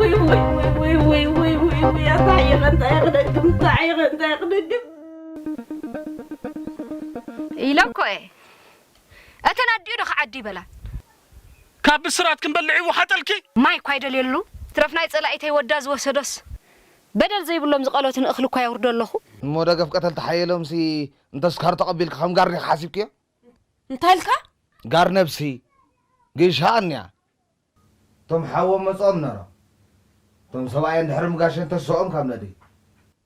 ወይ ወይ ወይ ወይ ወይ ወይ ወይ ወይ ኣታ ይቐንታ ይቕደግም እንታይ ይቐንታ ይቕደግም ኢለ እኮ እየ። እተን ኣዲኡ ዶ ክዓዲ ይበላን። ካብ ብስራት ክንበልዕ ይወሓጠልኪ። ማይ እኳ ይደልየሉ። ትረፍ ናይ ጸላኢተይ ወዳ ዝወሰዶስ። በደል ዘይብሎም ዝቐሎትን እኽሊ እኳ የውርዶ ኣለኹ። እሞ ደገፍ ቀተልቲ ሓየሎምሲ እንተ ስካር ተቐቢልካ ከም ጋር ዲኻ ሓሲብክዮ? እንታይ ኢልካ? ጋር ነብሲ ግሻ ኣንያ። እቶም ሓዎም መጾም ነሮም። እቶም ሰብኣየን ድሕሪ ምጋሸን ተስኦም ካብ ነዲ።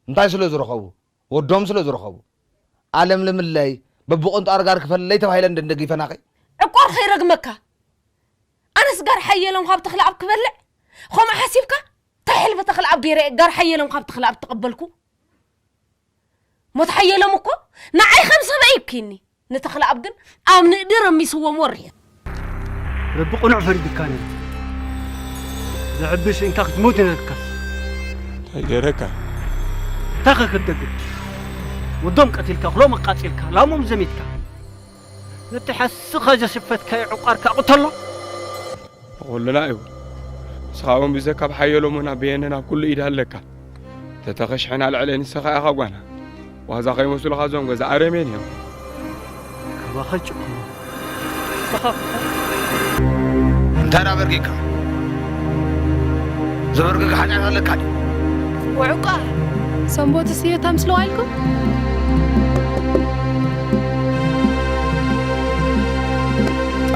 እንታይ ስለ ዝረኸቡ? ወዶም ስለ ዝረኸቡ። ኣለምልምለይ፣ በብቕንጣሩ ጋር ክፈልለይ ተባሂለ እንደ ደጊፈናኺ። ዕቋር ከይረግመካ። ኣነስ ጋር ሓየሎም ካብ ተኽለኣብ ክበልዕ? ኸምኡ ሓሲብካ? እንታይ ሕልፊ ተኽለኣብ ገይረ እየ ጋር ሓየሎም ካብ ተኽለኣብ ተቐበልኩ? ሞት ሓየሎም እኮ ንዓይ ከም ሰበይ ይብኪኒ። ንተኽለኣብ ግን ኣብ ንእዲ ረሚስዎም ወሪሑ። ረቢ ቅኑዕ ፈሪዱካ ነይሩ። ዝሕብሽ እንካ ክትሞት ነርካስ እንታይ ገረካ? እንታይ ከክደግም? ወዶም ቀቲልካ፣ ክሎም ኣቃጺልካ፣ ላሞም ዘሚትካ። ነቲ ሓስኻ ዘሽፈትካዮ ዕቋርካ ቅተሎ። ንኹልና እዩ። ንስኻ እውን ብዘካብ ሓየሎምና ብየነን ኣብ ኩሉ ኢድ ኣለካ። ተተኸሽሐን ኣልዕለ ንስኻ ኢኻ ጓና። ዋዛ ከይመስሉኻ እዞም ገዛ ኣረሜን እዮም። ካባኻ ጭቁኑ። እንታይ ዳ በርጌካ? ዘበርግግ ሓጢኣት ኣለካ ድዩ? ውዕቋ ሰንቦትስ እዮ ተምስልዋ ኢልኩም?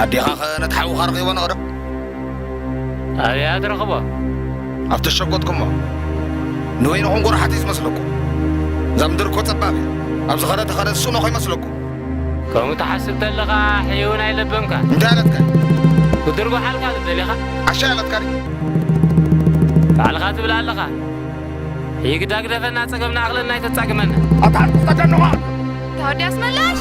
ኣዴኻኸ ነቲ ሓውኻ ረኺቦ ነቕዶ? ኣበይ እያ ትረኽቦ? ኣብቲ ዝሸጎጥኩሞ ንበይንኹም ጎራሓቲ ዝመስለኩም። እዛ ምድር እኮ ጸባብ እያ። ኣብ ዝኸደ ተኸደ ዝስእኖ ከይመስለኩም። ከምኡ ትሓስብ ተለኻ ሕዩውን ኣይለበምካን። እንታይ ኣለትካ? ብድርጎ ሓልካ ዝደሊኻ? ዓሻ ኣለትካ ድዩ? ባዕልኻ ትብል ኣለኻ። ይግዳ ግደፈና ጸገምና ኣቕለልና ኣይተጻግመና። ኣታ ዓርኩ ተደንዋ! ታወዲ ኣስመላሽ!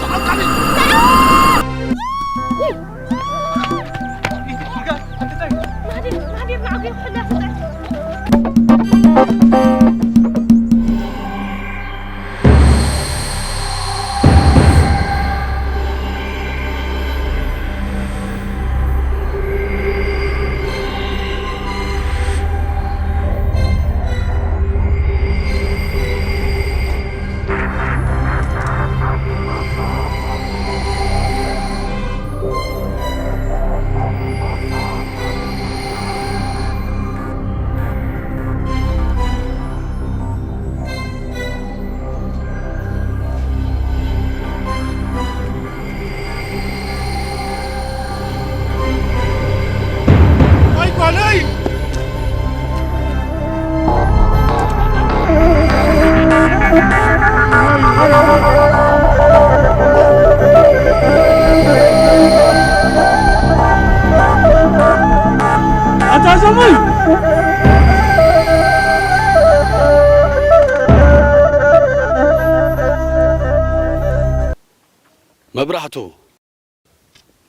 መብራህቱ፣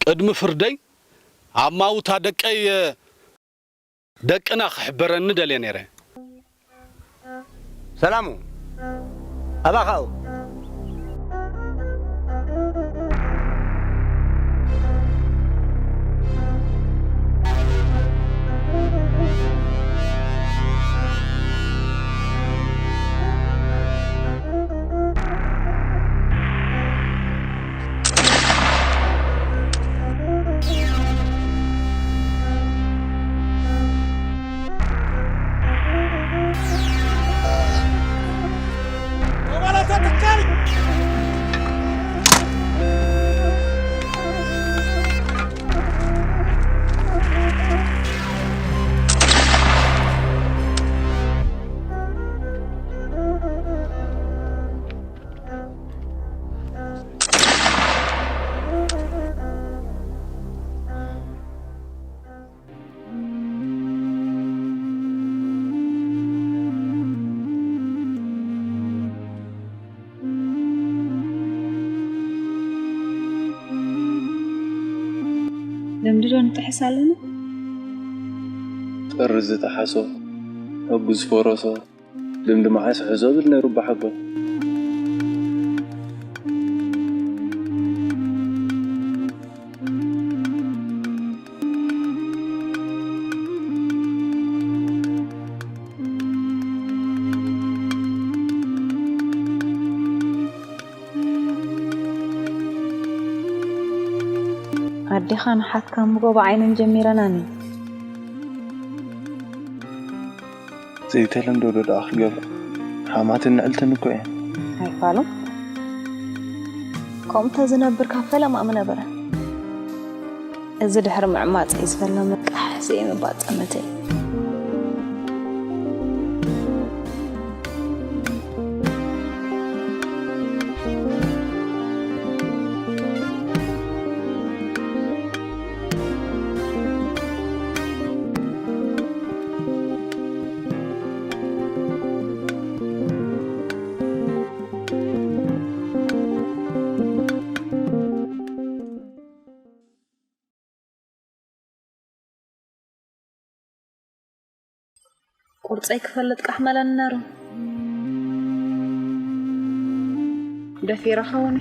ቅድሚ ፍርደይ ኣማውታ ደቀይ፣ ደቅና ክሕበረኒ ደልየ ነይረ። ሰላሙ፣ ኣባኻኡ። ልምዲ ዶ ንጥሕስ ኣለና? ጥሪ ዝጠሓሶ፣ ሕጉ ዝፈረሶ፣ ልምዲ መዓስ ሕዞ ብል ነይሩ ኣቦሓጎይ። ኣዴኻን ኣሓትካን ብጎቦ ዓይነን ጀሚረናኒ። ዘይተለምዶ ዶ ደኣ ክገብራ? ሓማትን ንዕልትን እኮ እየን። ኣይፋሉን። ከምኡ እንተዝነብር ካብ ፈለማ ምነበረ። እዚ ድሕሪ ምዕማፀይ ዝፈለመ ቃሕ ስየ መባፀመተይ። ቁርፀይ ክፈልጥ ቃሕ መለኒ ነሩ። ደፊረ ኸውን።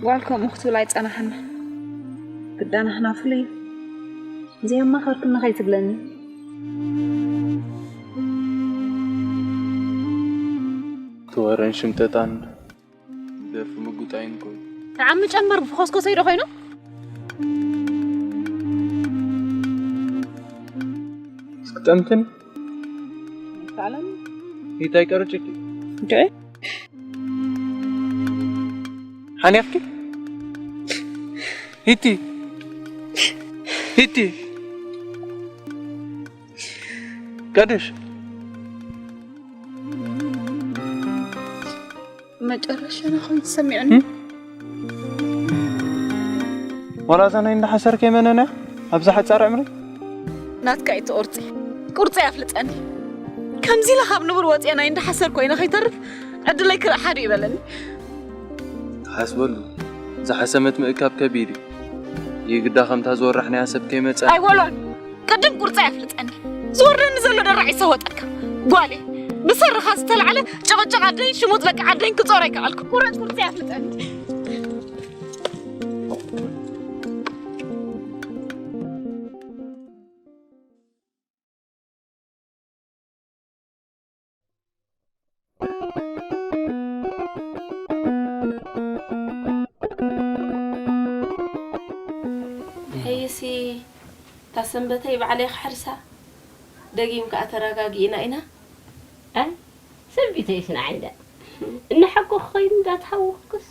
ጓል ከምኡ ክትብል ኣይጸናሕና። ግዳናህና ፍሉይ እዩ። ዘየማኸርክኒ ከይትብለኒ። ትወረን ሽምጠጣን ደርፊ ምጉጣይን ኮይኑ። ተዓሚ ጨንበር ብኾስኮሰይ ዶ ኮይኑ? ስክጠምትን ይካለን። ይታይ ቀርጭኪ። እንዴ? ሓኒኽኪ? ሂቲ። ሂቲ። ቀድሽ። መጨረሻና ኮይኑ ተሰሚዑኒ። እም? ዋላ እዛ ናይ እንዳ ሓሰር ከይመነና ኣብዛ ሓጻር ዕምሪ? ናትካ እዩ እቲ ቁርጺ። ቁርጺ ኣፍልጠኒ። ከምዚ ኢለ ካብ ንቡር ወጽየ ናይ እንዳ ሓሰር ኮይነ ከይተርፍ ዕድለይ ክርኢ ሓዱ ይበለኒ። ተሓስበሉ። ዝሓሰመት ምእካብ ከቢድ እዩ። የግዳ ከምታ ዝወራሕናያ ሰብ ከይመጸ። ኣይወሎን። ቅድም ቁርፀይ ኣፍልጠኒ። ዝወርደኒ ዘሎ ደራዕ ይሰወጠካ። ጓሌ፣ ብሰርኻ ዝተላዕለ ጭቕጭቕ ዓደይን ሽሙጥ ደቂ ዓደይን ክጾር ኣይከኣልኩ። ቁረጽ ቁርፀይ ኣፍልጠኒ። ሕይሲ፣ እታ ሰንበተይ ባዕለይ ክሕርሳ፣ ደጊም ከኣ ተረጋጊእና ኢና። ኣይ፣ ሰንቢተይስ ንዓይ ደኣ። እናሓጎኹ ኸይኑ እንዳተሃወኽኩስ፣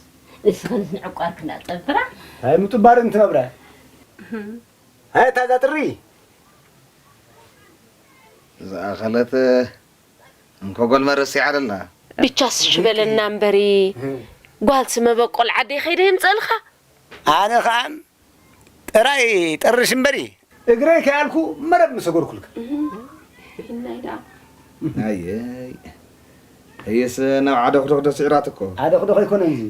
ንስኽንስ ንዕቋርኪ እንዳጸብራ። ኣይ፣ ምጥባር እንትነብረ። ኣይ፣ እታ እዛ ጥሪ። ዝኣኸለት እንኮ ጎልመ ረሲዓ ደላ። ብቻስ ሽበለና እምበሪ፣ ጓልሲ መበቆል ዓደይ ከይደ የምጸልኻ። ኣነ ኸኣ ጥራይ ጠርሽ እምበሪ፣ እግረይ ከያልኩ መረብ ምሰገርኩልካ። እናይ ደኣ ኣየይ እየስ ናብ ዓደኹደኽ ዶ ስዒራት እኮ ሓደ ክዶ ከይኮነ እዚ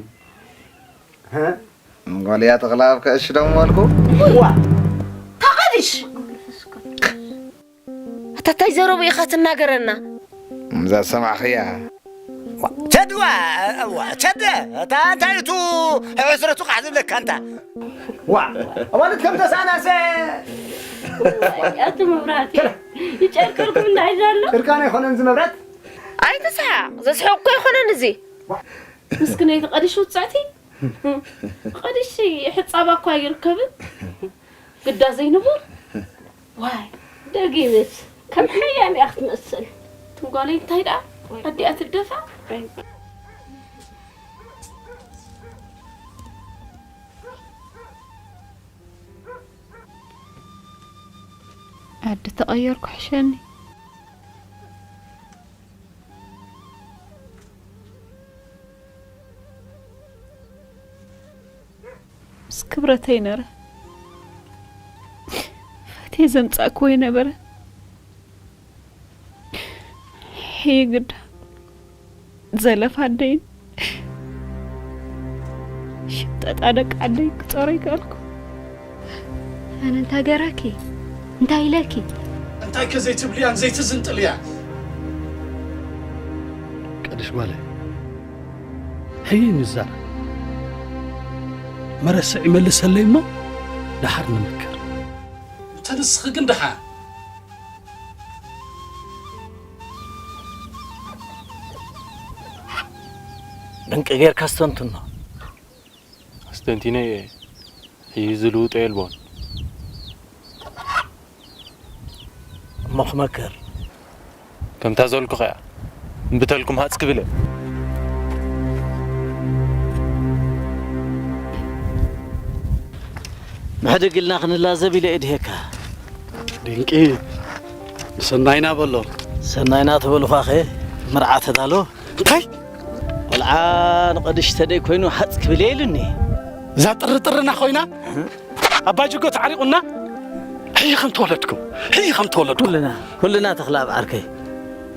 ጓልያ ተኽላብ ከእሽ ደሞ ኣልኩ ዋ ተቐድሽ ኣታ እንታይ ዘረቡ ኢኻ ትናገረና እዛ ሰማዕኽያ ቸድዋ ዋ ቸደ እታ እንታይ እቱ ሕስረቱ ቃሕ ዝብለካ እንታ ዋ ማለት ከም ተሳናሰ ኣቲ መብራህቲ ይጨርቅርኩም እንዳይ ዘሎ ጭርቃና ይኮነን እዚ መብራት ኣይትስሓቕ ዘስሕቕ እኮ ኣይኮነን እዚ ምስክነይቲ ቀዲሽ ውፅዕቲ ቀዲሽ ሕፃባ እኳ ይርከብን ግዳ ዘይንቡር ዋይ ደጊምስ ከም ሓያም እያ ክትመስል ትንጓለይ እንታይ ደኣ ኣዲኣ ትደፋ ዓዲ ተቐየርኩ ሕሸኒ ምስ ክብረተይ ነረ ፈትየ ዘምጻእክዎ ይነበረ ሕይግዳ ዘለፍ ኣደይን ሽምጠጣ ደቂ ዓደይ ክጸሮ ይከኣልኩ ኣነ እንታይ ገራኪ እንታይ ኢለኪ እንታይ ከ ዘይትብልያን ዘይትዝንጥልያን ቀድሽ ጓለ ሕይ ንዛር መረስዕ ይመልሰለይ እሞ ደሓር ንምክር እንተ ንስኺ ግን ደሓር ድንቂ ጌርካ ኣስተንትኖ ኣስተንቲነ እየ ሕይ ዝልውጦ የልቦን እሞ ክመክር ከምታ ዘልኩ ኸያ እምብተልኩም ሃፅ ክብል እየ ብሕድግ ኢልና ክንላዘብ ኢለ እድሄካ ድንቂ ንሰናይና በሎ ሰናይና ተበልኳኸ መርዓ ተዳሎ እንታይ ቆልዓ ንቐድሽ ተደይ ኮይኑ ሃፅ ክብል እየ ኢሉኒ እዛ ጥርጥርና ኮይና ኣባጅጎ ተዓሪቑና ሕይ ከም ተወለድኩ ሕይ ከም ተወለድኩ ኩልና ኩልና ተኽላ ኣብ ዓርከይ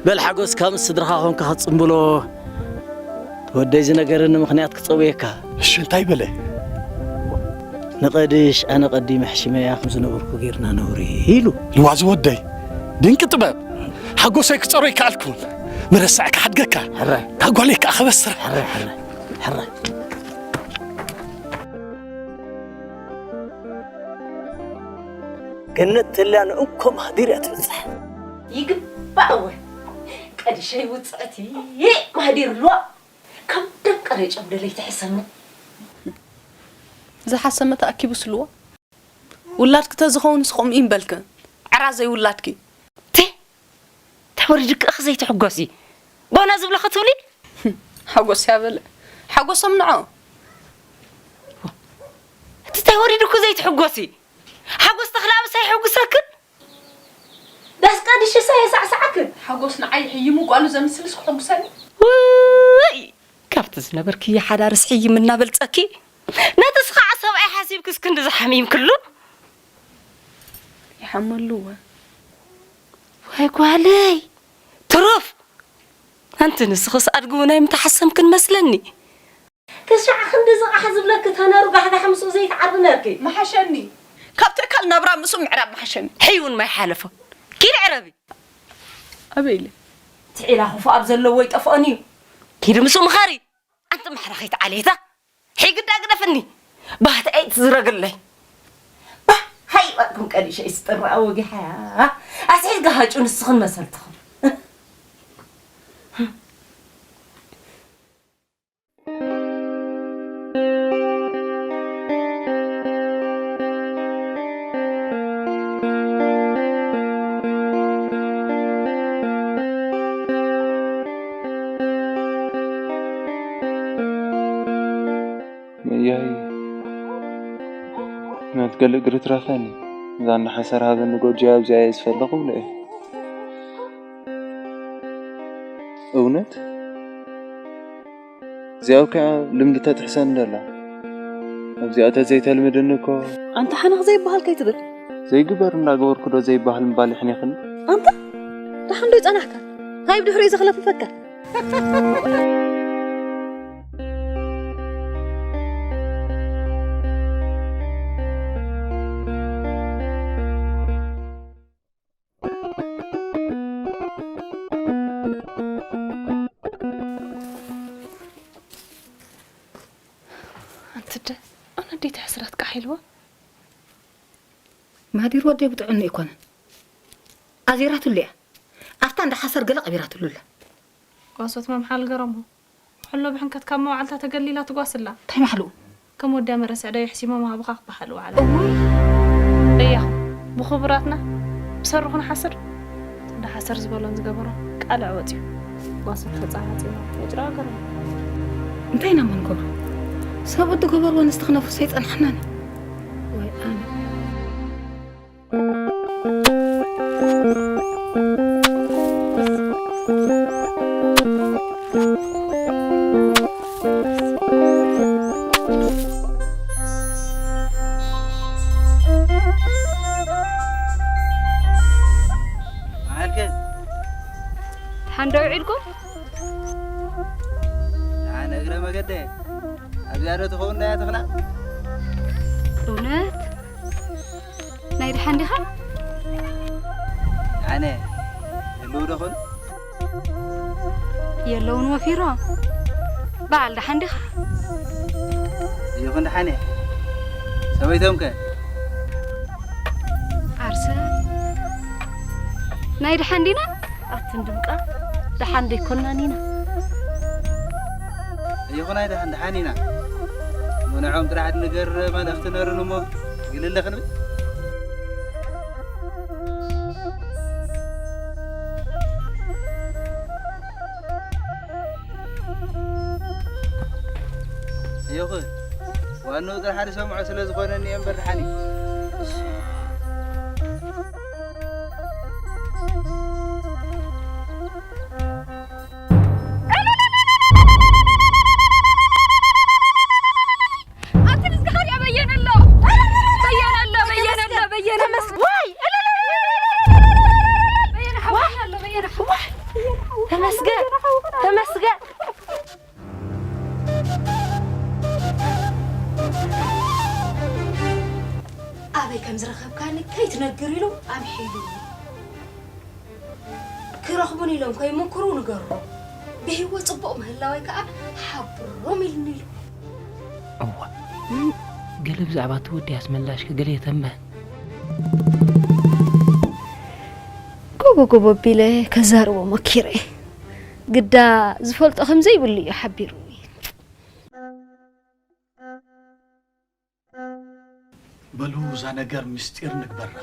በል ሓጎስካ ምስ ስድርኻ ኮንካ ክትፅምብሎ ወደይ ዝነገረኒ ምኽንያት ክፀውየካ እሺ እንታይ በለ ንቐድሽ ኣነ ቀዲመ ሕሽመያ ከም ዝነበርኩ ጌርና ነውሪ ኢሉ ልዋዝ ወደይ ድንቂ ጥበብ ሓጎሰይ ክፀሮ ይከኣልኩን መረሳዕ ክሓድገካ ሕራይ ታጓለይ ከዓ ከበስራ ሕራይ ሕራይ ሕራይ ገነት ተልያ ንእንኮ ማህዲር እያ ትብፅሕ ይግባእ እወ ቀድሸይ ውፅዕቲ ማህዲር ኣለዋ ካብ ደም ቀረጨም ደለይቲ ሕሰሙ ዝሓሰመ ተኣኪቡ ስልዋ ውላድኪ ተዝኸውን ንስኹም ኢምበልክ ዕራ ዘይውላድኪ ቲ ተወሪድኪ እኽ ዘይትሕጎሲ ጎና ዝብሎ ክትብሊ ሓጎስ ያበለ ሓጎሶም ንዖ እቲ ተወሪድኩ ዘይትሕጎሲ ሓጎስ ተኽላብስ ኣይሕጉሰክን ዳስ ቀድሽሳ የሳዕሳዕክን ሓጎስ ንዓይ ሕይሙ ጓሉ ዘምስልስ ክሕጉሰኒ ውይ ካብቲ ዝነበርክዮ ሓዳርስ ሕይም እናበልፀኪ ነትስ ከዓ ሰብኣይ ሓሲብክስ ክንዲ ዝሓሚምክሉ ይሓመሉ እወ ወይ ጓለይ ትሩፍ ኣንቲ ንስኽስ ኣድግቡ ናይ ምተሓሰምክን መስለኒ ክሻዕ ክንዲ ዝቓሕ ዝብለኪ ተነሩ ጋሕጋሕ ምስኡ ዘይትዓርቢ ነርኪ መሓሸኒ ካብ ትእካል ናብራ ምስኡ ምዕራብ መሓሸኒ ሕይ እውን ማይ ሓለፎ ኪድ ዕረቢ ኣበይ ኢለ ትዒላ ክፉ ኣብ ዘለዎ ይጠፍኦን እዩ ኪድ ምስኡ ምኻሪ ኣንቲ ማሕራ ከይተዓልየታ ሕይ ግዳ ግደፍኒ ባህቲ ኣይትዝረግለይ ሃይባኩም ቀዲሸ ይስጥራ ወጊሓያ ኣስሒት ጋሃጩ ንስኽን መሰልትኽን መያይ ናት ገለ እግሪ ትረፈኒ እዛ እናሓሰር ሃበኒ ጎጆ ኣብዚኣ እየ ዝፈለኹ ብሎ እየ እውነት እዚኣ እኮ እያ ልምዲ ተጥሕሰኒ ዘላ ኣብዚኣ ተዘይተልምድኒ እኮ ኣንታ ሓነኽ ዘይበሃል ከይትብል ዘይግበር እንዳገበርኩ ዶ ዘይበሃል ምባል ይሕኔኽኒ? ኣንታ ደሓን ዶ ይጸናሕካ? እንታይ ብድሕሪኡ ዘኽለፍፈካ? ኣንትደ ኣነ ኣዴቲ ሕስረት ቃሕ ኢልዋ። ማዲር ወደይ ብጥዕኑ ኣይኮነን። ኣዚራትሉ እያ። ኣብታ እንዳ ሓሰር ገለ ቀቢራትሉ ኣላ። ጓሶት መምሓል ገረሞ። ሕሎ ብሕንከት ካብ መዋዕልታ ተገሊላ ትጓስላ። እንታይ ማሕልኡ? ከም ወድያ መረስዕ ዶ ይሕሲሞ ምሃብኻ ክበሃል ዋዕላ። እውይ! እያኹም ብኽቡራትና ብሰሩኹን ሓስር እንዳ ሓሰር ዝበሎን ዝገበሮን ቃልዕ ወፂኡ። ጓሶት ተፃናፂኖም ምጭራው ገረሞ። እንታይ ኢና እሞ ንገብሮ? ሰብኡት ዝገበርዎ ንስቲ ክነፍርሶ ኣይፀናሕናን። ወይ ኣነ። መዓልከ ሓንደ ውዒልኩም? ደሓን እግረ መገደ ኣብዚኣ ዶ ትኸውን እያ ተኽላ? እውነት? ናይ ደሓን ዲኻ? ኣነ ህልው ዶ ኾን? የለውን ወፊሮ። በዓል ደሓን ዲኻ? ይኹን ደሓን እየ። ሰበይቶም ከ? ዓርሰ ናይ ደሓን ዲና? ኣትን ድምቃ ደሓን ደይኮናን ኢና። ይኹን ኣይደሓን ደሓን ኢና። ንዖም ጥራሕ ንገር መልእኽቲ ነርን እሞ ግልለ ክንብል። ይኹን ዋንኡ ጥራሕ ዝሰምዖ ስለ ዝኾነኒ እየ እምበር ደሓን እዩ። ኣብቲ ንስኻ ዲኣ በየነ ኣሎ። በየነ ኣሎ፣ በየነ ኣሎ፣ በየነ ኣሎ። ዋይ! በየነ ሓወይ ኣሎ፣ በየነ ሓወይ። ተመስገን፣ ተመስገን። ኣበይ ከም ዝረኸብካኒ ከይትነግር ኢሉ ኣምሒሉ። ክረኽቡን ኢሎም ከይምክሩ ንገሮም። ብህይወት ጽቡቕ ምህላወይ ከኣ ሓብሮም ኢሉኒ ኢሉ። እዋ፣ ገለ ብዛዕባ እቲ ወዲ ኣስመላሽ ከ ገለ የተንበህ? ጎቦ ጎቦ ኣቢለ ከዛርቦ ሞኪረ። ግዳ ዝፈልጦ ከም ዘይብሉ እዩ ሓቢሩኒ። በሉ፣ እዛ ነገር ምስጢር ንግበራ።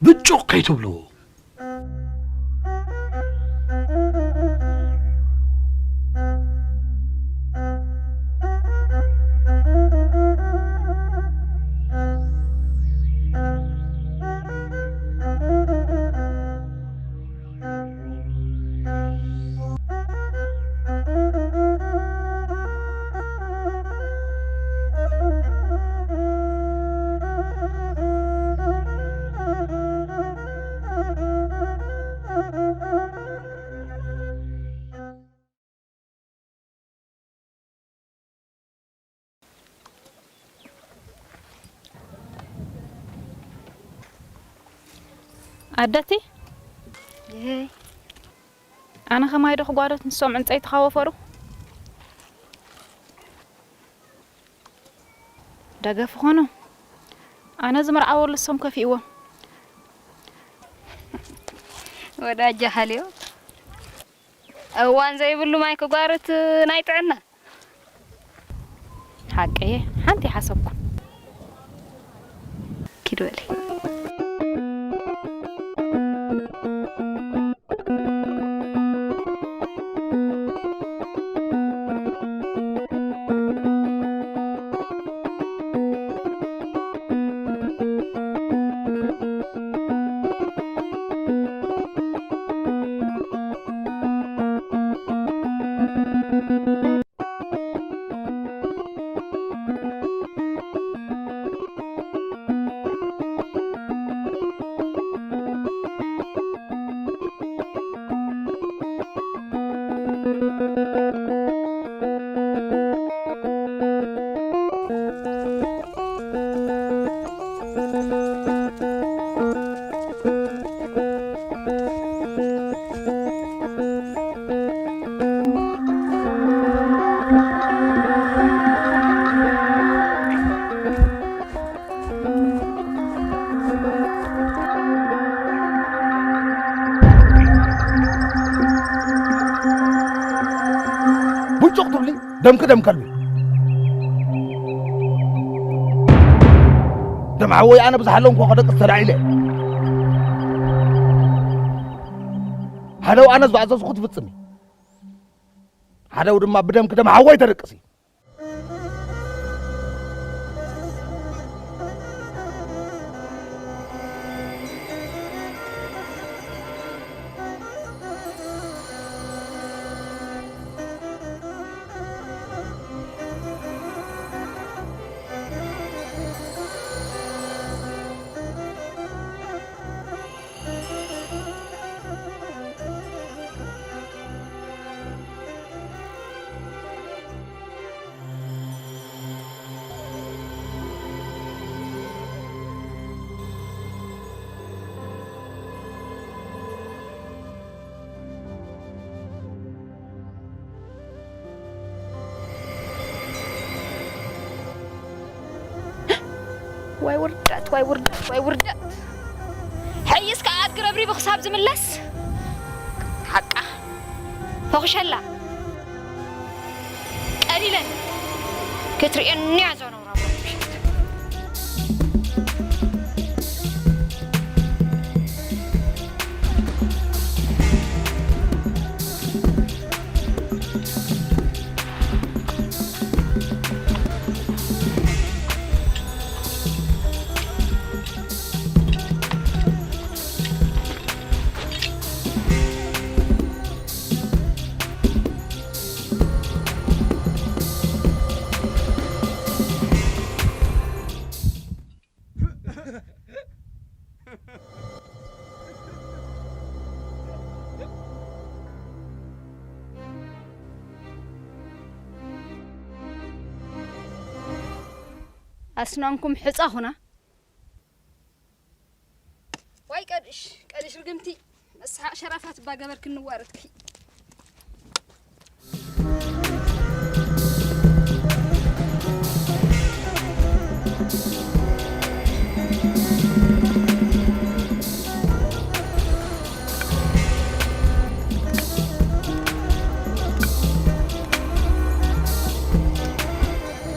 ብጩቕ ከይትብልዎ። ኣደቲ፣ ይሄ ኣነ ከማይ ዶ ክጓዶት ንሶም ዕንፀይቲ ካወፈሩ? ደገፍ ኾኑ። ኣነ ዝምርዓወሉ ንሶም ከፊእዎም። ወዳጃ ሃልዮ። እዋን ዘይብሉ ማይ ክጓርት ናይ ጥዕና። ሓቀየ፣ ሓንቲ ሓሰብኩ። ኪድ በሊ። ቡጭቕ ትብሊ፣ ደምኪ ደም ከልቢ። ደም ሓወይ ኣነ ብዝሓለንኮ ከደቅስ ተላዒለ። ሓደው ኣነ ዝኣዘዝኩ ትፍጽሚ። ሓደው ድማ ብደምኪ ደም ሓወይ ተደቅሲ። ዋይ ውርደት፣ ዋይ ውርደት፣ ዋይ ውርደት። ሕይስ ከኣ ኣድጊ ረብሪቡ ክሳብ ዝምለስ ሓቃ ፈኹሸላ ቀሊለን ክትርእየኒ እያ እዛ ነውራም። ኣስናንኩም ሕጻ ኹና። ዋይ ቀድሽ፣ ቀድሽ ርግምቲ፣ መስሓቕ ሸራፋት እባ ገበርክኒ ዋረድኪ።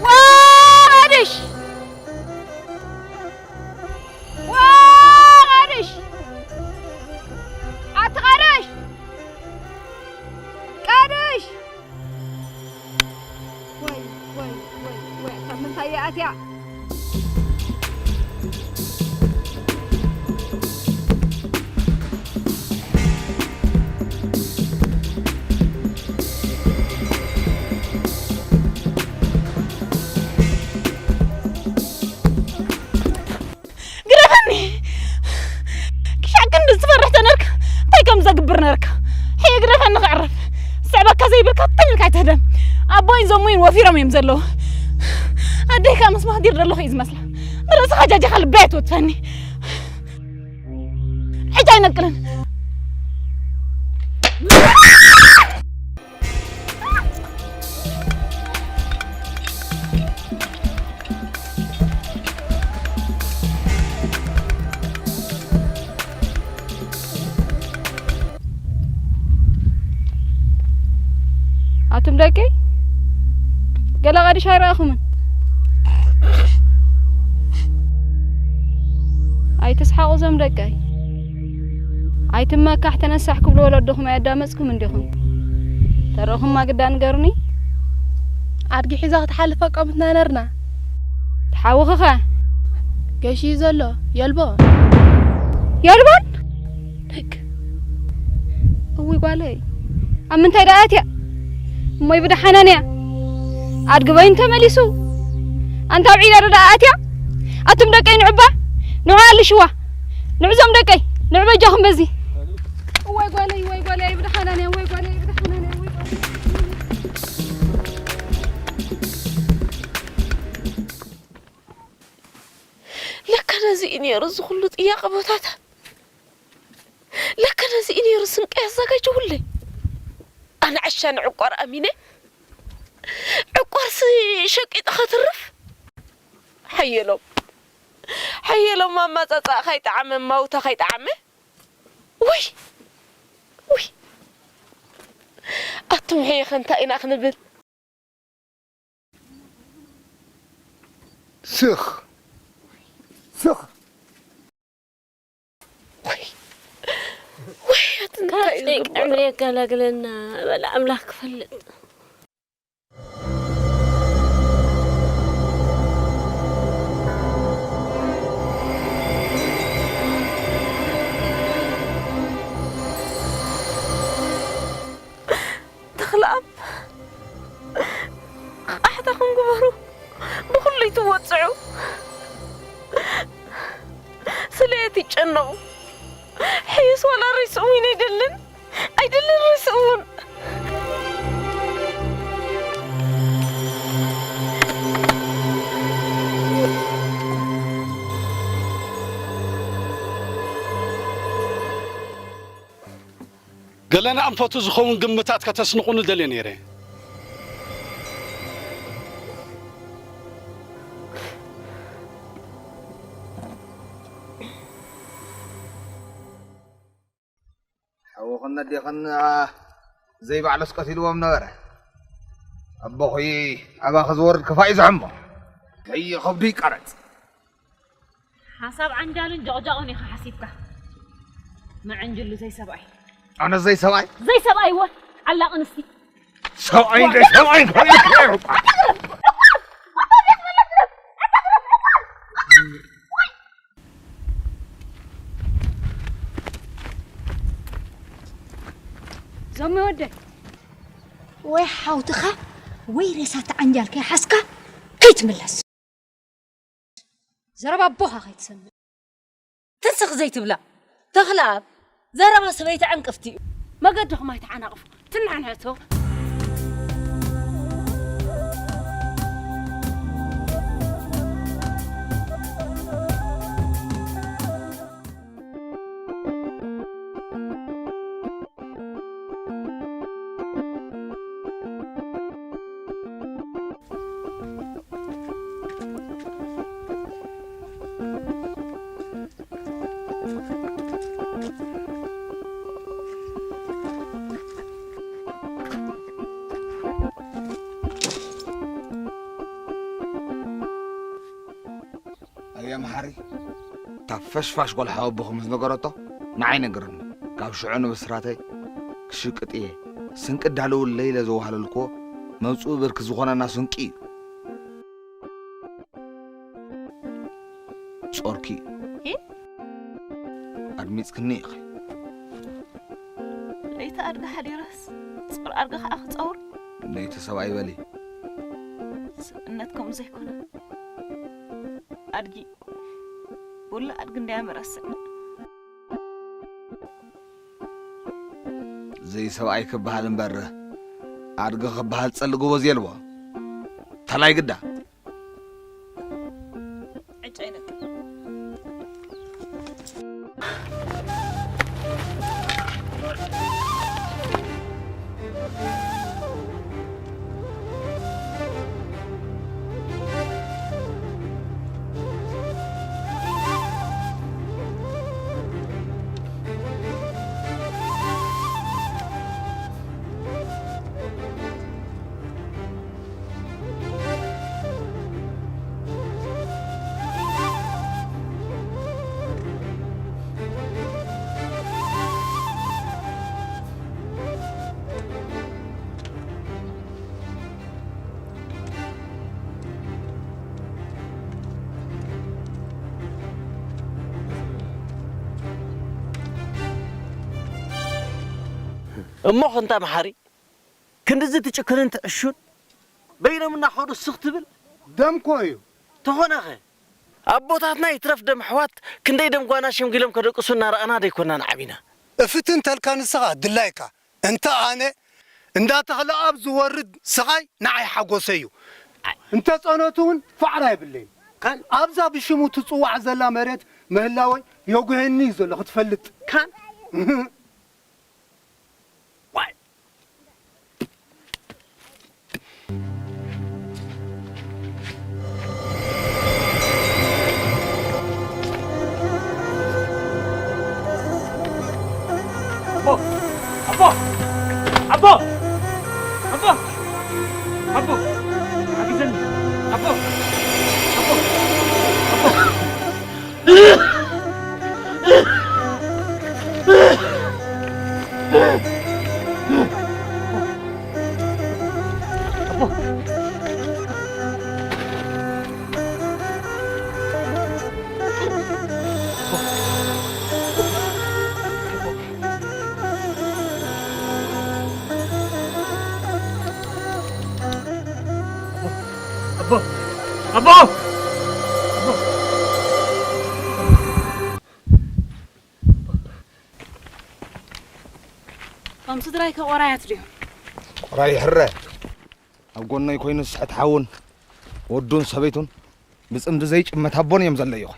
ዋረድሽ! ዋ፣ ቀድሽ! ኣቲ ቀድሽ! ቀድሽ! ወይ፣ ወይ፣ ወይ፣ ወይ፣ ካብ ምንታይ እያ ኣትያ? ግደፈኒ! ክሻዕ ክንዲ ዝፈርሕ ተነርካ፣ እንታይ ከም ዘግብር ነርካ? ሕየ ግደፈኒ ክዕረፍ። ዝስዕበካ ዘይብልካ ትም ኢልካ ኣይትህደም። ኣቦይን ዘሙይን ወፊሮም እዮም ዘለዉ። ኣደይ ከኣ ምስ ማህዲር ዘለኹ እዩ ዝመስላ። ንርእስኻ ጃጃኻ ልበይ ኣይትወትፈኒ። ሕጂ ኣይነቅልን። ኣቱም ደቂ፣ ገለ ቀድሽ ኣይረኣኹምን? ኣይትስሓቑ እዞም ደቀይ። ኣይትመካሕ ተነሳሕ ክብሉ ወለድኹም ኣየዳመጽኩም እንዲኹም? ተረኹም ማግዳ ንገሩኒ። ኣድጊ ሒዛ ክትሓልፍ ኣቋምትና ነርና። ተሓውኽኸ? ገሺ ዘሎ የልቦ። የልቦን? ደግ። እውይ ጓለይ፣ ኣብ ምንታይ ደኣ ኣትያ? እሞይ ብደሓናን እያ። ኣድግበይን ተመሊሱ። ኣንታ ኣብ ዒላ ዶ ደኣ ኣትያ? ኣቱም ደቀይ ንዑባ፣ ንዑ ኣልሽዋ። ንዑ ዞም ደቀይ፣ ንዑ በጃኹም በዚ። እዋይ ጓለይ፣ እዋይ ጓለይ፣ ብደሓናን እያ፣ እዋይ ጓለይ፣ ብደሓናን እያ፣ እዋይ ጓለይ። ነዚ እዩ ነይሩ እዚ ኩሉ ጥያቐ ቦታታት። ለካ ነዚ እዩ ነይሩ ስንቀይ ኣዘጋጀውለይ። ኣነ ዓሻ ንዕቋር ኣሚነ ዕቋርሲ ሸቂጠ ከትርፍ። ሓየሎም፣ ሓየሎም፣ ኣማጻጻእኻ ኣይጠዓመ፣ ማውታኻ ኣይጠዓመ። ውይ፣ ውይ፣ ኣቱም ሕየኸ እንታይ ኢና ክንብል? ስኽ ስኽ ወይ ወይ ኣትንታይ እዩ ካብ ጭንቂ ዕምሪ የገላግለና በል ኣምላኽ ክፈልጥ። ተኽለኣብ ቃሕታኹም ግበሩ። ብኹሉ ይትወፅዑ። ስለየት ይጨነቑ። ሕይስ ዋላ ርእስኡ እውን ኣይደልን ኣይደልን ርእስኡ እውን። ገለ ንኣንፈቱ ዝኸውን ግምታት ከተስንቑኒ ደልየ ነይረ። ሓውኽን ኣዴኽን ዘይባዕሎስ ቀቲልዎም ነበረ። ኣቦኹይ ኣባኺ ዝወርድ ክፋእ እዩ ዝሕሞ። ከይኸብዱ ይቀረጽ። ሓሳብ ዓንጃልን ጀቕጃቕን ኢኻ ሓሲብካ። መዐንጅሉ ዘይሰብኣይ። ኣነ ዘይሰብኣይ? ዘይሰብኣይ ወ ዓላቕ ኣንስቲ። ሰብኣይ ዘይሰብኣይ ዞሚ ወደይ ወይ ሓውትኻ ወይ ሬሳ ተዓንጃል ከይሓዝካ ከይትምለስ። ዘረባ ኣቦኻ ከይትሰምዕ። ትስኽ ዘይትብላ ተኽለኣብ ዘረባ ሰበይቲ ዕንቅፍቲ እዩ። መገድኹም ኣይተዓናቕፉ። ትናንሕቶ ኣየ መሓሪ፣ እታ ፈሽፋሽ ጓል ሓወቦኹ ምስ ነገረቶ ንዓይ ነገረኒ። ካብ ሽዑ ንብስራተይ ክሽቅጥ እየ። ስንቂ ኣዳልውለይ ኢለ ዘዋህለልክዎ መብጽኡ ብርኪ ዝኾነና ስንቂ እዩ። ጾርኪ እዩ። ኣድሚጽክኒ ኢኺ። ለይቲ ኣድጊ ሓዲረስ ጾር ኣድጊ ከዓ ክጸውር። ለይቲ ሰብኣይ በሊ። ሰብእነት ከምኡ ዘይኮነ ኣድጊ ወላ ኣድጊ እንዳያ መረስዕና። ዘይሰብኣይ ክበሃል እምበር ኣድጊ ክበሃል ጸልእ ጎበዝ የልቦ። ተላይ ግዳ። ዕጨይ ነጥብ። እሞ ክንታ መሓሪ ክንድዚ ትጭክንን ትዕሹን በይኖም እናኸዱ ስኽ ትብል ደምኮ እዩ። ተኾነኸ ኣቦታትና ይትረፍ ደም ኣሕዋት ክንደይ ደም ጓና ሸምጊሎም ከደቅሱ እናረኣና ደይኮና ንዓቢና። እፍትን ተልካ ንስኻ ድላይካ እንተ ኣነ እንዳ ተኽለኣብ ዝወርድ ስቓይ ንዓይ ሓጎሰይ እዩ። እንተ ጸኖቱ እውን ፋዕራ የብለይን። ኣን ኣብዛ ብሽሙ ትጽዋዕ ዘላ መሬት ምህላወይ የጉህየኒ እዩ ዘሎ ክትፈልጥ። ካን ዋይ። ኣቦ! ኣቦ! ኣቦ! ኣቦ! ኣቦ! ሓግዘኒ! ኣቦ! ኣቦ! ኣቦ! ኣቦ! ኣቦ! ኣቦ! እቶም ስድራይ ከ ቆራያት ድዮም? ቆራይ ሕረ። ኣብ ጎነይ ኮይኑ ዝስሕት ሓውን ወዱን ሰበይቱን ብጽምዲ ዘይጭመት ኣቦን እዮም ዘለይኹ።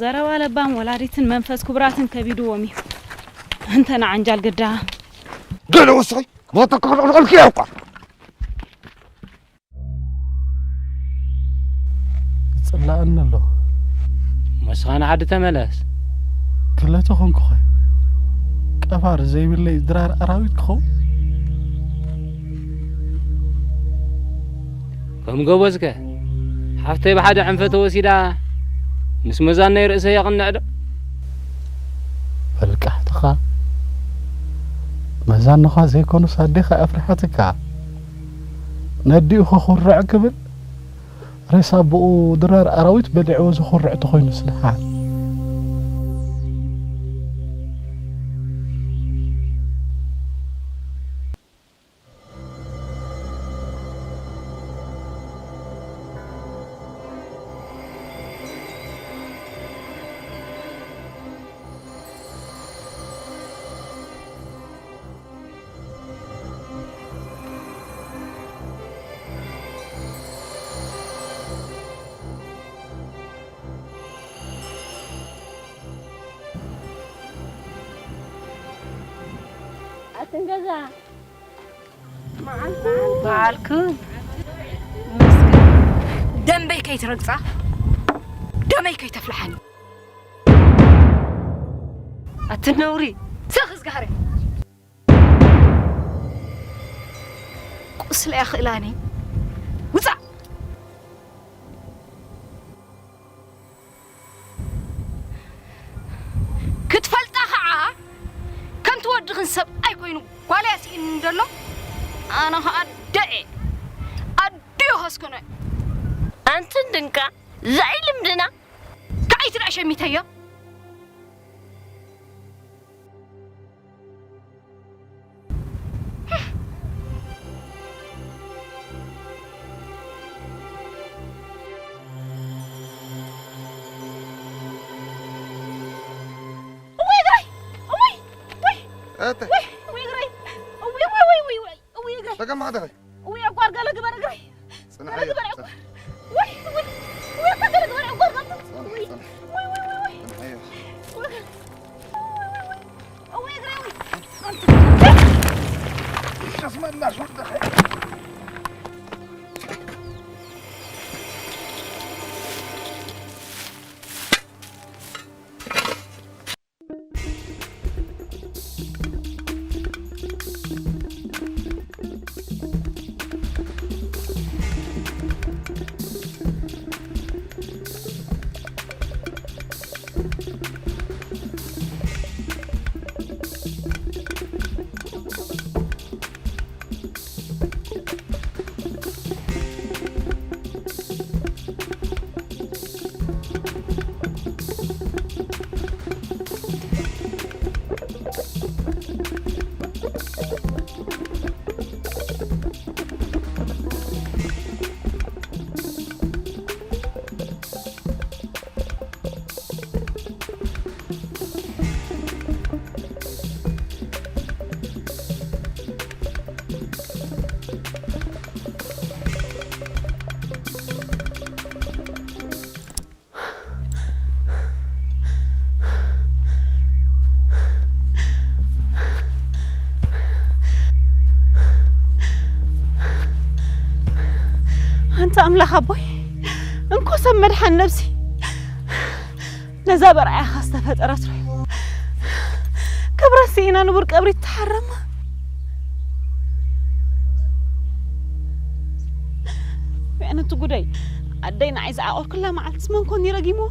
ዘረባ ለባም ወላዲትን መንፈስ ክቡራትን ከቢድዎም እዩ። እንተ ንዓንጃል ግዳ። ገለ ወስኺ፣ ቦታ ክሕልቕልቅልኪ እያ እኳ። ይጽላኣኒ ኣሎ። መስ ኻን ዓዲ ተመለስ። ክለ ተኾንኩኸ ቀባር ዘይብለይ ድራር ኣራዊት ክኸውን? ከም ጎበዝከ ሓፍተይ ብሓደ ዕንፈ ተወሲዳ ምስ መዛነይ ርእሰይ የቕንዕ ዶ? በልቃሕትኻ መዛንኻ ዘይኮኑስ ኣዴኻ ኣፍሪሓትካ። ነዲኡ ከኹርዕ ክብል ሬሳ ኣቦኡ ድራር ኣራዊት በሊዕዎ ዘኹርዕ ተኾይኑስ ደሓን። ኣትን ገዛ መዓልኩ ደንበይ ከይትረግጻ ደመይ ከይተፍልሓኒ። ኣቲ ነውሪ። ስኽ ዝጋህረ ቁስለያ ክእላኒ ውጻእ። ክትፈልጣ ኸዓ ከምቲ ወድኽን ሰብኣይ ኮይኑ ጓልያ ስኢንኒ ደሎ ኣነ ኸዓ ኣደየ ኣዲዮ ከስክኖ። ኣንትን ድንቃ ዛይ ልምድና ካይትዳ ሸሚተዮ። እወይ እግረይ! እወይ! እወይ! ኣታ። እወይ! እወይ እግረይ! እወይ፣ እወይ፣ እወይ፣ እወይ፣ እወይ፣ እግረይ! ጸገም ማዕደኸ? እወይ፣ ዕቋር ገለ ግበር እግረይ! ጽንሓዮ፣ ገለ ግበር ዕቋር! ጽንሕ-፣ እወይ፣ እወይ፣ እወይ፣ ዕቋር ገለ ግበር ዕቋር ገለ! ጽንሕ-፣ እወይ፣ ጽንሕ-፣ እወይ፣ እወይ፣ እወይ! ጽንሓዮ። እወይ! እወይ እግረይ፣ እወይ! ኣምላኽ ኣቦይ፣ እንኮ ሰብ መድሓን ነብሲ፣ ነዛ በርኣያኻ ዝተፈጠረት ሩሕ ክብረት ስኢና ንቡር ቀብሪ ትሓረማ። ምዕነቱ ጉደይ፣ ኣደይ ንዓይ ዝዓቆርኩላ መዓልትስ መን ኮን ይረጊምዋ?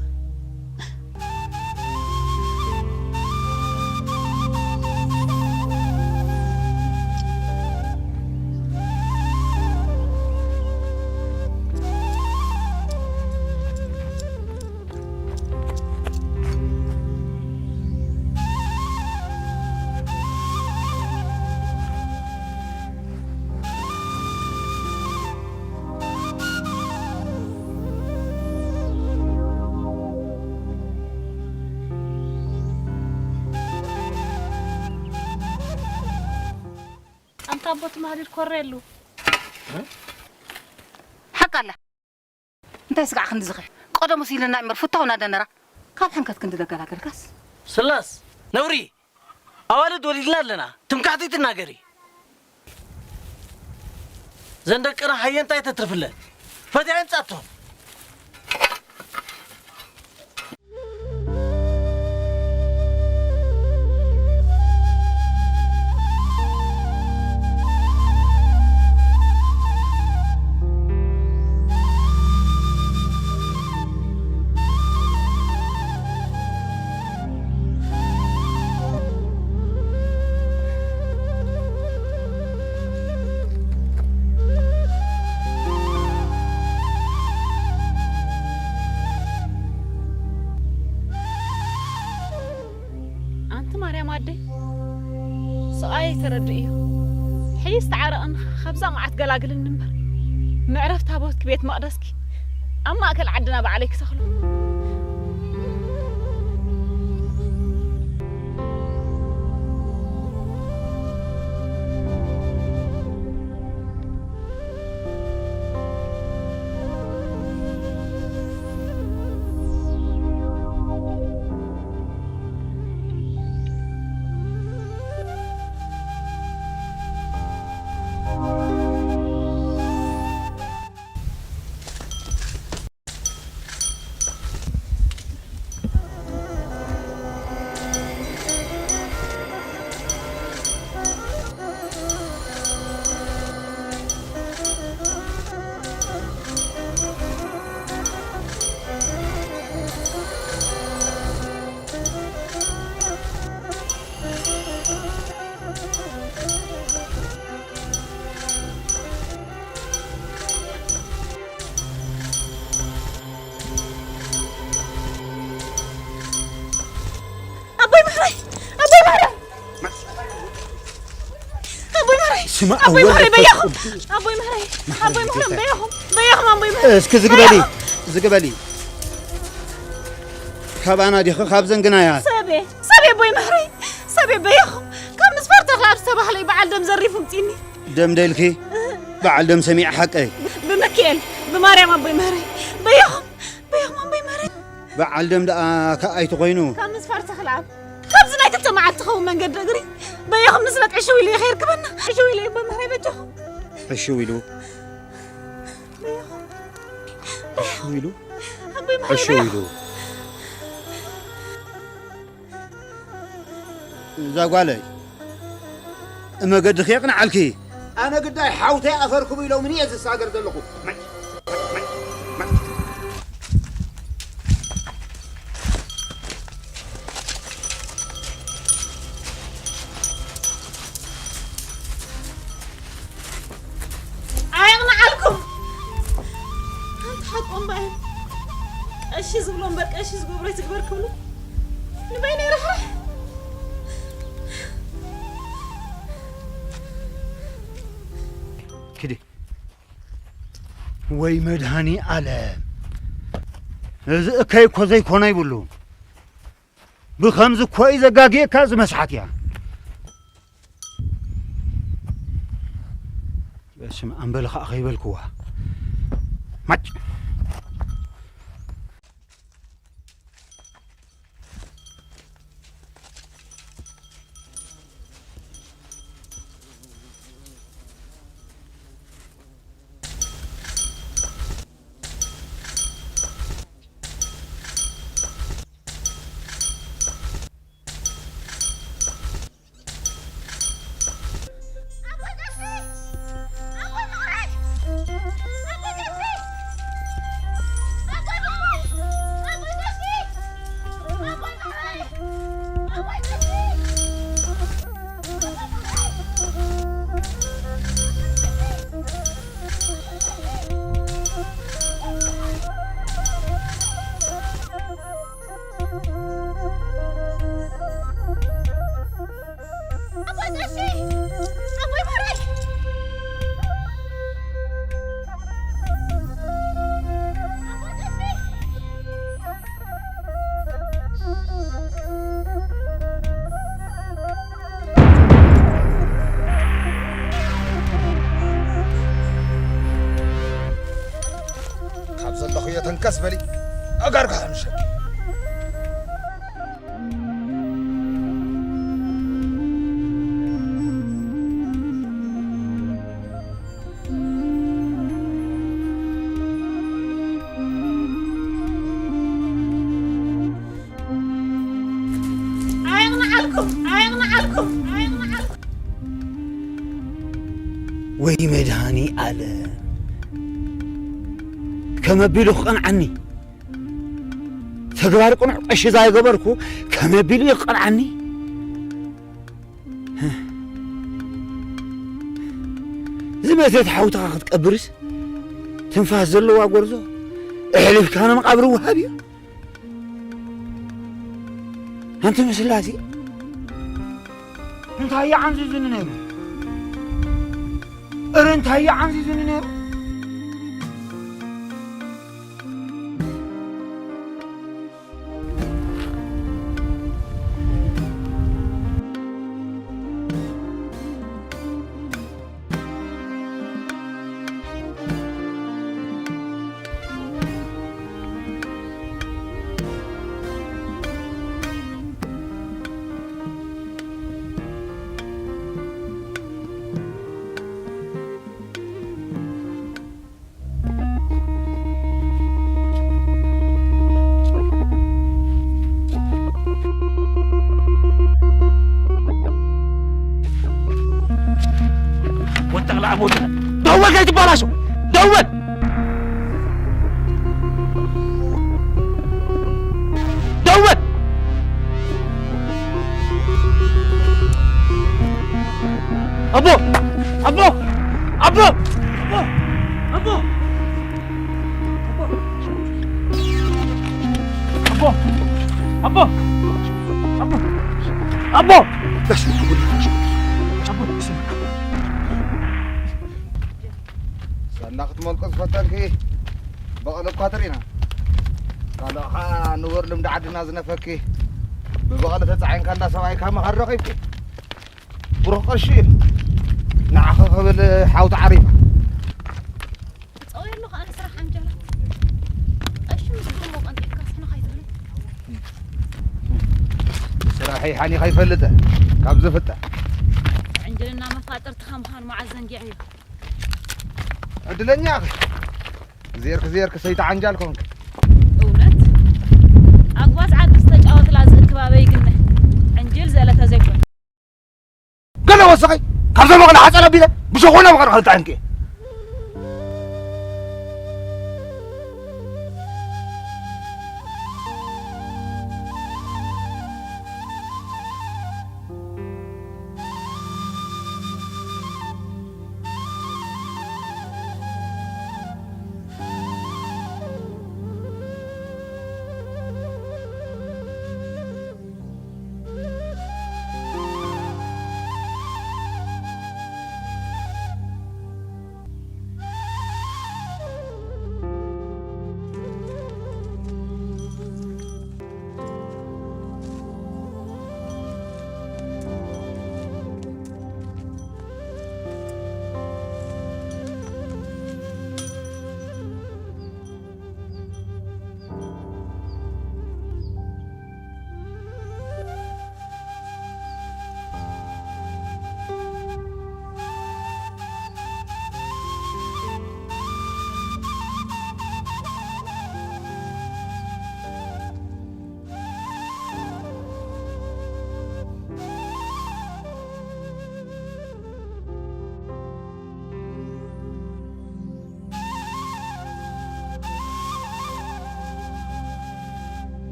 ኣንታ ኣቦ ትማህዲድ ኮረ የሉ። ሓቅ ኣላ። እንታይ ስጋዕ ክንዲ ዝኽሕ? ቀደሙስ ኢልና እምበር ፍታው እናደነራ ካብ ሕንከት ክንዲ ደገላገልካስ። ስላስ ነውሪ ኣዋልድ ወሊድና ኣለና። ትምካሕቲ ትናገሪ። ዘን ደቅና ሃየ እንታይ ተትርፍለን? ፈቲዐን ጻቶም። ኣንቲ ማርያም ኣደይ፣ ስቓየይ ተረድእዮ። ሕይስ ተዓረቕን ካብዛ መዓት ገላግልን እምበር፣ ምዕረፍ ታቦትኪ ቤት መቕደስኪ ኣብ ማእከል ዓድና ባዕለይ ክተኽሎ። ኣቦይ መሕረይ! ኣቦይ መሕረይ! ኣቦይ መሕረይ! ስማ ኣቦይ ኣወል መሕረይ በያኹም! ኣቦይ መሕረይ! ኣቦይ መሕረይ በያኹም! በያኹም ኣቦይ መሕረይ! እስኪ ዝግበሊ! ዝግበሊ! ካባና ዲኺ ካብ ዘንግናያ? ሰቤ! ሰቤ ኣቦይ መሕረይ! ሰቤ በያኹም! ካብ ምስፋር ተኽለኣብ ዝተባህለ እዩ በዓል ደም ዘሪፉ ምጺኒ። ደም ደልኪ? በዓል ደም ሰሚዐ ሓቀይ? ብሚካኤል! ብማርያም ኣቦይ መሕረይ! በያኹም! በያኹም ኣቦይ መሕረይ! በዓል ደም ደኣ ከኣይ ተኾይኑ? ካብ ምስፋር ተኽለኣብ። ካብዚ ናይ ክልተ መዓልቲ ኸውን መንገዲ እግሪ በየኹም ንስነት ዕሽው ኢሉ ይኸይር ክበና። ዕሽው ኢሉ ይቦ ምሕረይ በጀኹም። ዕሽው ኢሉ? በየኹም። ዕሽው ኢሉ? ኣቦይ ምሕረይ ዕሽው በየኹም። ኢሉ? እዛ ጓለይ፣ እመገድኺ የቕንዓልኪ። ኣነ ግዳይ ሓውተይ ኣፈርክቡ ኢሎምኒ እየ ዝሳገር ዘለኹ። ኣየቕንዓልኩም። ኣንታ ሓቆም በኣዮም። ቀሺ ዝብሎ እምበር ቀሺ ዝገብሮ ይትግበር ክብሉ ንበይነይ ርሕርሕ። ኪዲ። ወይ መድሃኒ ኣለም። እዚ እከይ እኮ ዘይኮነ ይብሉ። ብኸምዚ እኮ እዩ ዘጋግየካ ዝመስሓት እያ። በስመ ኣም በል ኸዓ ከይበልክዋ። ማጭ። ኣስበሊ ኣጋርካ ምሸት። ኣየቕንዓልኩም፣ ኣየቕንዓልኩም፣ ኣየቕንዓልኩም። ወይ መድሃኒ ኣለ፣ ከመቢሉ ክቐንዓኒ? ተግባር ቅኑዕ ቀሺ ዛይገበርኩ ከመቢሉ ይቐንዓኒ? ዝመተት ሓውትኻ ክትቀብርስ ትንፋስ ዘለዋ ጎርዞ ኣሕሊፍካ ንመቓብር ወሃብ እዩ። ኣንተ ምስላሴ እንታይ ይዓንዝዝኒ ነይሩ? እረ እንታይ ይዓንዝዝኒ ነይሩ? ወተቕላ ኣሞት ደወል ከይትባላሾ ደወል ደወል ኣቦ ኣቦ ኣቦ ኣቦ ኣቦ ኣቦ ኣቦ ኣቦ ኣቦ ሳላ ክትመልቆ ዝፈተንኪ በቕሊ እኳ ትርኢና ካልእ ኸዓ ንቡር ልምዲ ዓድና ዝነፈኪ ብበቕሊ ተጻዒንካ እንዳ ሰብኣይካ መኸር ረኺብኪ ብሩኽ ቅርሺ እዩ ንዓኺ ክብል ሓውቲ ዓሪፋ ክጸውየሉ ከኣ ንስራሕ ኣንጀላ ቀሺ ምስ ግርሞ ቀንጢጥካ ስሕና ካይትብሎ ስራሐይ ሓኒኻ ይፈልጠ ካብ ዝፍጠ ዕንጀልና መፋጥርትኻ ምዃኑ መዓዝ ዘንጊዐዮ ዕድለኛ ኢኺ ክዜርክ ዜርክ ሰይቲ ዓንጃል ኮንክ እውነት ኣግባዝ ዓዲ ዝተጫወትላ ዝእክብ ኣበይ ግነ ዕንጅል ዘእለተ ዘይኮነ ገለ ወሰኸይ ካብዞም መቕለ ሓፀል ኣቢለ ብሸኾና መቐር ኸልጣ ዕንቂ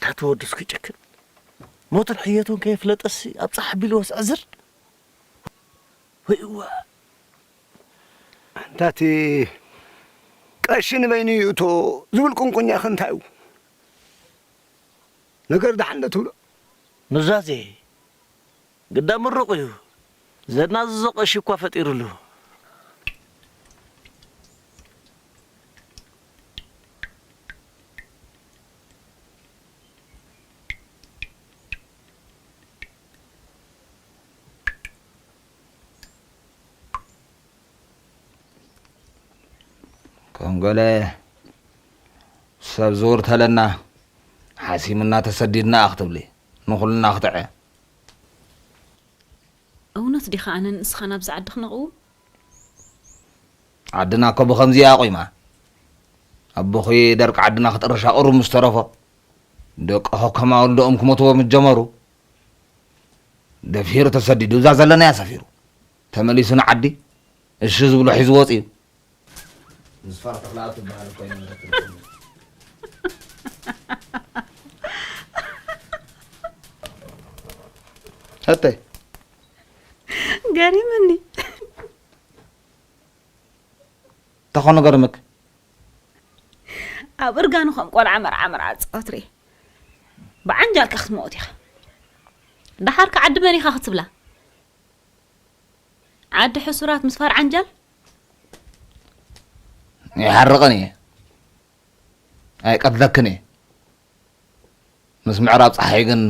ታተወድስ ክጭክን ሞትን ሕየቱን ከየፍለጠሲ ኣብ ጸሓ ቢሉ ወስዐ ዝር። ወይ እዋ። ኣንታ እቲ ቀሺ ንበይኑ ይእቶ ዝብል ቁንቁኛኸ እንታይ እዩ? ነገር ደሓን ዶ ትብሎ? ኑዛዜ፣ ግዳ ምሩቕ እዩ። ዘናዝዞ ቀሺ እኳ ፈጢሩሉ። ከም ገለ ሰብ ዝውር ተለና፣ ሓሲምና ተሰዲድና ክትብሊ፣ ንኹልና ክትዐ። እውነት ዲኻ ኣነ ንስኻ ናብዚ ዓዲ ክነቕው? ዓድና እኮ ብኸምዚ እያ ቆይማ። ኣቦኺ ደርቂ ዓድና ክጥርሻ ቁሩብ ምስ ተረፎ፣ ደቅኹ ከማውልዶኦም ክሞትዎ ምስ ጀመሩ፣ ደፊሩ ተሰዲዱ፣ እዛ ዘለናያ ሰፊሩ። ተመሊሱ ንዓዲ፣ እሺ ዝብሎ ሒዙ ወፂኡ። ምስ ፋርተኽላ ትበሃል ኮይና ትርጉም። እተይ? ገሪምኒ። እንታይ ኾነ ገርምክ? ኣብ እርጋኑ ከም ቆልዓ መርዓ መርዓ ዝጻወት ርኤ። ብዓንጃልካ ክትመውት ኢኻ። ደሓር ከ ዓዲ መን ኢኻ ክትብላ? ዓዲ ሕሱራት ምስ ፋር ዓንጃል? ይሓርቕን እየ። ኣይቀትለክን እየ። ምስ ምዕራብ ጸሓይ ግን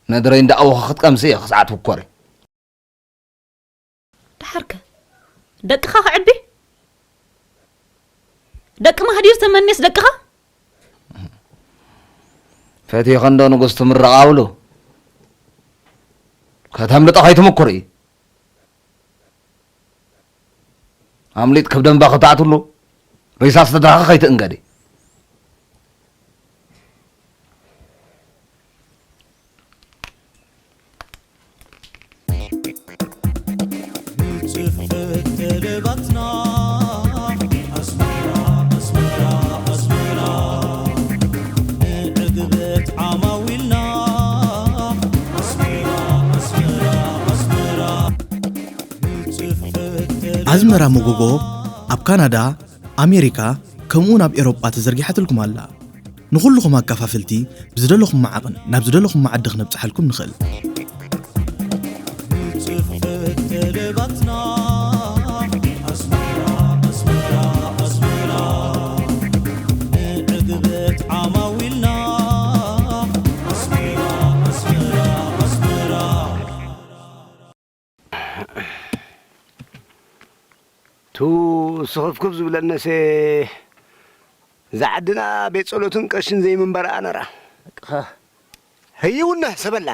ነድረይ እንዳኣወኸ ክትቀምሲ እየ ክስዓት ውኮሪ። ደሓርከ ደቅኻ ክዕቢ? ደቂ ማህዲር ተመኔስ ደቅኻ? ፈቲኸ እንዶ ንጉስ ትምረቕ ኣብሉ። ከተምልጦ ከይትምኩር እዩ። ኣምሊጥ ክብደንባ ክተኣትሉ፣ ሪሳ ዝተድራኸ ከይትእንገዲ። ንጽፈት ተለባትና ኣስመራ ኣስመራ ኣስመራ ንዕግበት ዓማዊልና ኣስመራ ኣስመራ ኣስመራ ንጽፈት ተለባትና ኣዝመራ መጎጎ ኣብ ካናዳ፣ ኣሜሪካ፣ ከምኡውን ኣብ ኤሮጳ ተዘርጊሓትልኩም ኣላ። ንኹልኹም ኣከፋፈልቲ ብዝደለኹም ዓቕን ናብ ዝደለኹም ዓዲ ክነብጽሓልኩም ንኽእል። ንጽፈት ተለባትና ኣስመራ ኣስመራ ኣስመራ ንዕግበት ዓማዊልና ኣስመራ ኣስመራ ኣስመራ ቱ ስኽፍክፍ ዝብለነሰ እዛ ዓድና ቤት ጸሎትን ቀሽን ዘይምንበርኣ ነራ። በቃ። ህይውና ሰበላ።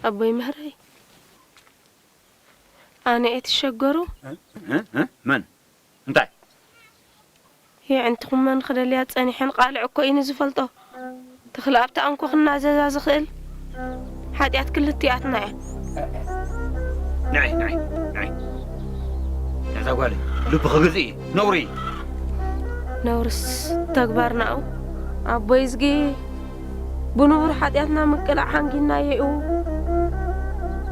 ኣቦይ ምህረይ፣ ኣነ እየ ትሸገሩ። እ? እ? እ? መን? እንታይ? የዕንትኹም መን ክደልያ ጸኒሐን ቃልዕ እኮ እዩ ንዝፈልጦ። ተኽለ ኣብቲ ኣንኮ ክናዘዛ ዝኽእል ሓጢኣት ክልቲኣትና እያ። ንዒ፣ ንዒ፣ ንዒ። ነዛ ጓለይ ልቢ ክግዝእ እዩ። ነውሪ እዩ። ነውርስ ተግባርናኡ ኣቦይ ዝጊ ብንቡር ሓጢኣትና ምቅላዕ ሓንጊናዮ እዩ።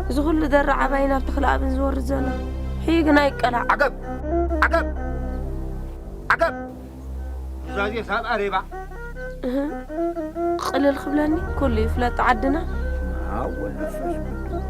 እዚ ኩሉ ደራ ዓባይ ናብ ተኽለ ኣብን ዝወርድ ዘሎ። ሕዩ ግና ይቀላዕ። ዓገብ! ዓገብ! ዓገብ! ኑዛዜ ሳብ ኣሬባ። እህ፣ ቅልል ክብለኒ ኩሉ ይፍለጥ ዓድና። ኣብ ወልድ መንፈስ ቅዱስ።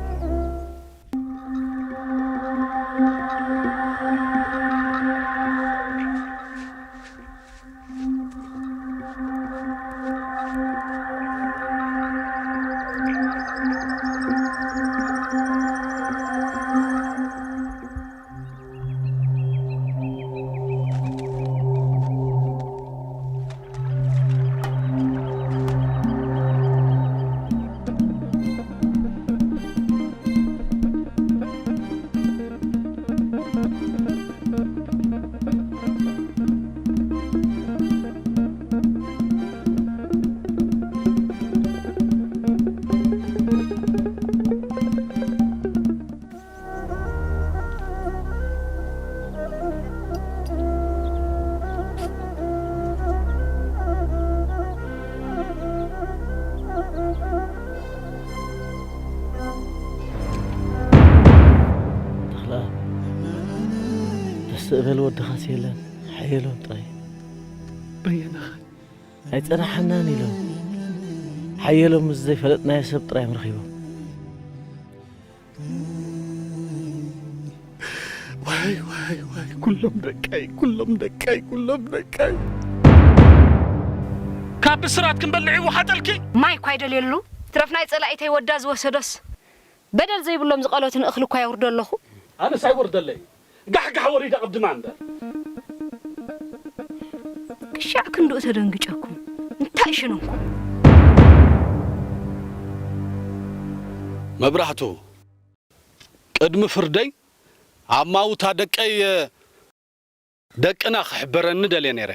ስእበል ወድኻስ የለን፣ ሓየሎም ጥራይ። በየነኻ? ኣይጸናሓናን ኢሎም። ሓየሎም ምስ ዘይፈለጥናዮ ሰብ ጥራይ እዮም ረኺቦም። ዋይ፣ ዋይ፣ ዋይ፣ ኩሎም ደቀይ፣ ኩሎም ደቀይ፣ ኩሎም ደቀይ። ካብ ብስራት ክንበልዕ እዩ ሓጠልኪ። ማይ እኳ ኣይደልየሉ። ትረፍ ናይ ጸላኢተይ ወዳ ዝወሰዶስ። በደል ዘይብሎም ዝቐሎትን እኽሊ እኳ የውርዶ ኣለኹ። ኣነስ ኣይወርደለይ። ጋሕ ጋሕ ወሪዳ ቅድማ እምበር። ክሻዕ ክንድኡ ተደንግጨኩም። እንታይ ሽነንኩም? መብራህቱ፣ ቅድሚ ፍርደይ ኣብ ማውታ ደቀይ፣ ደቅና ክሕበረኒ ደልየ ነይረ።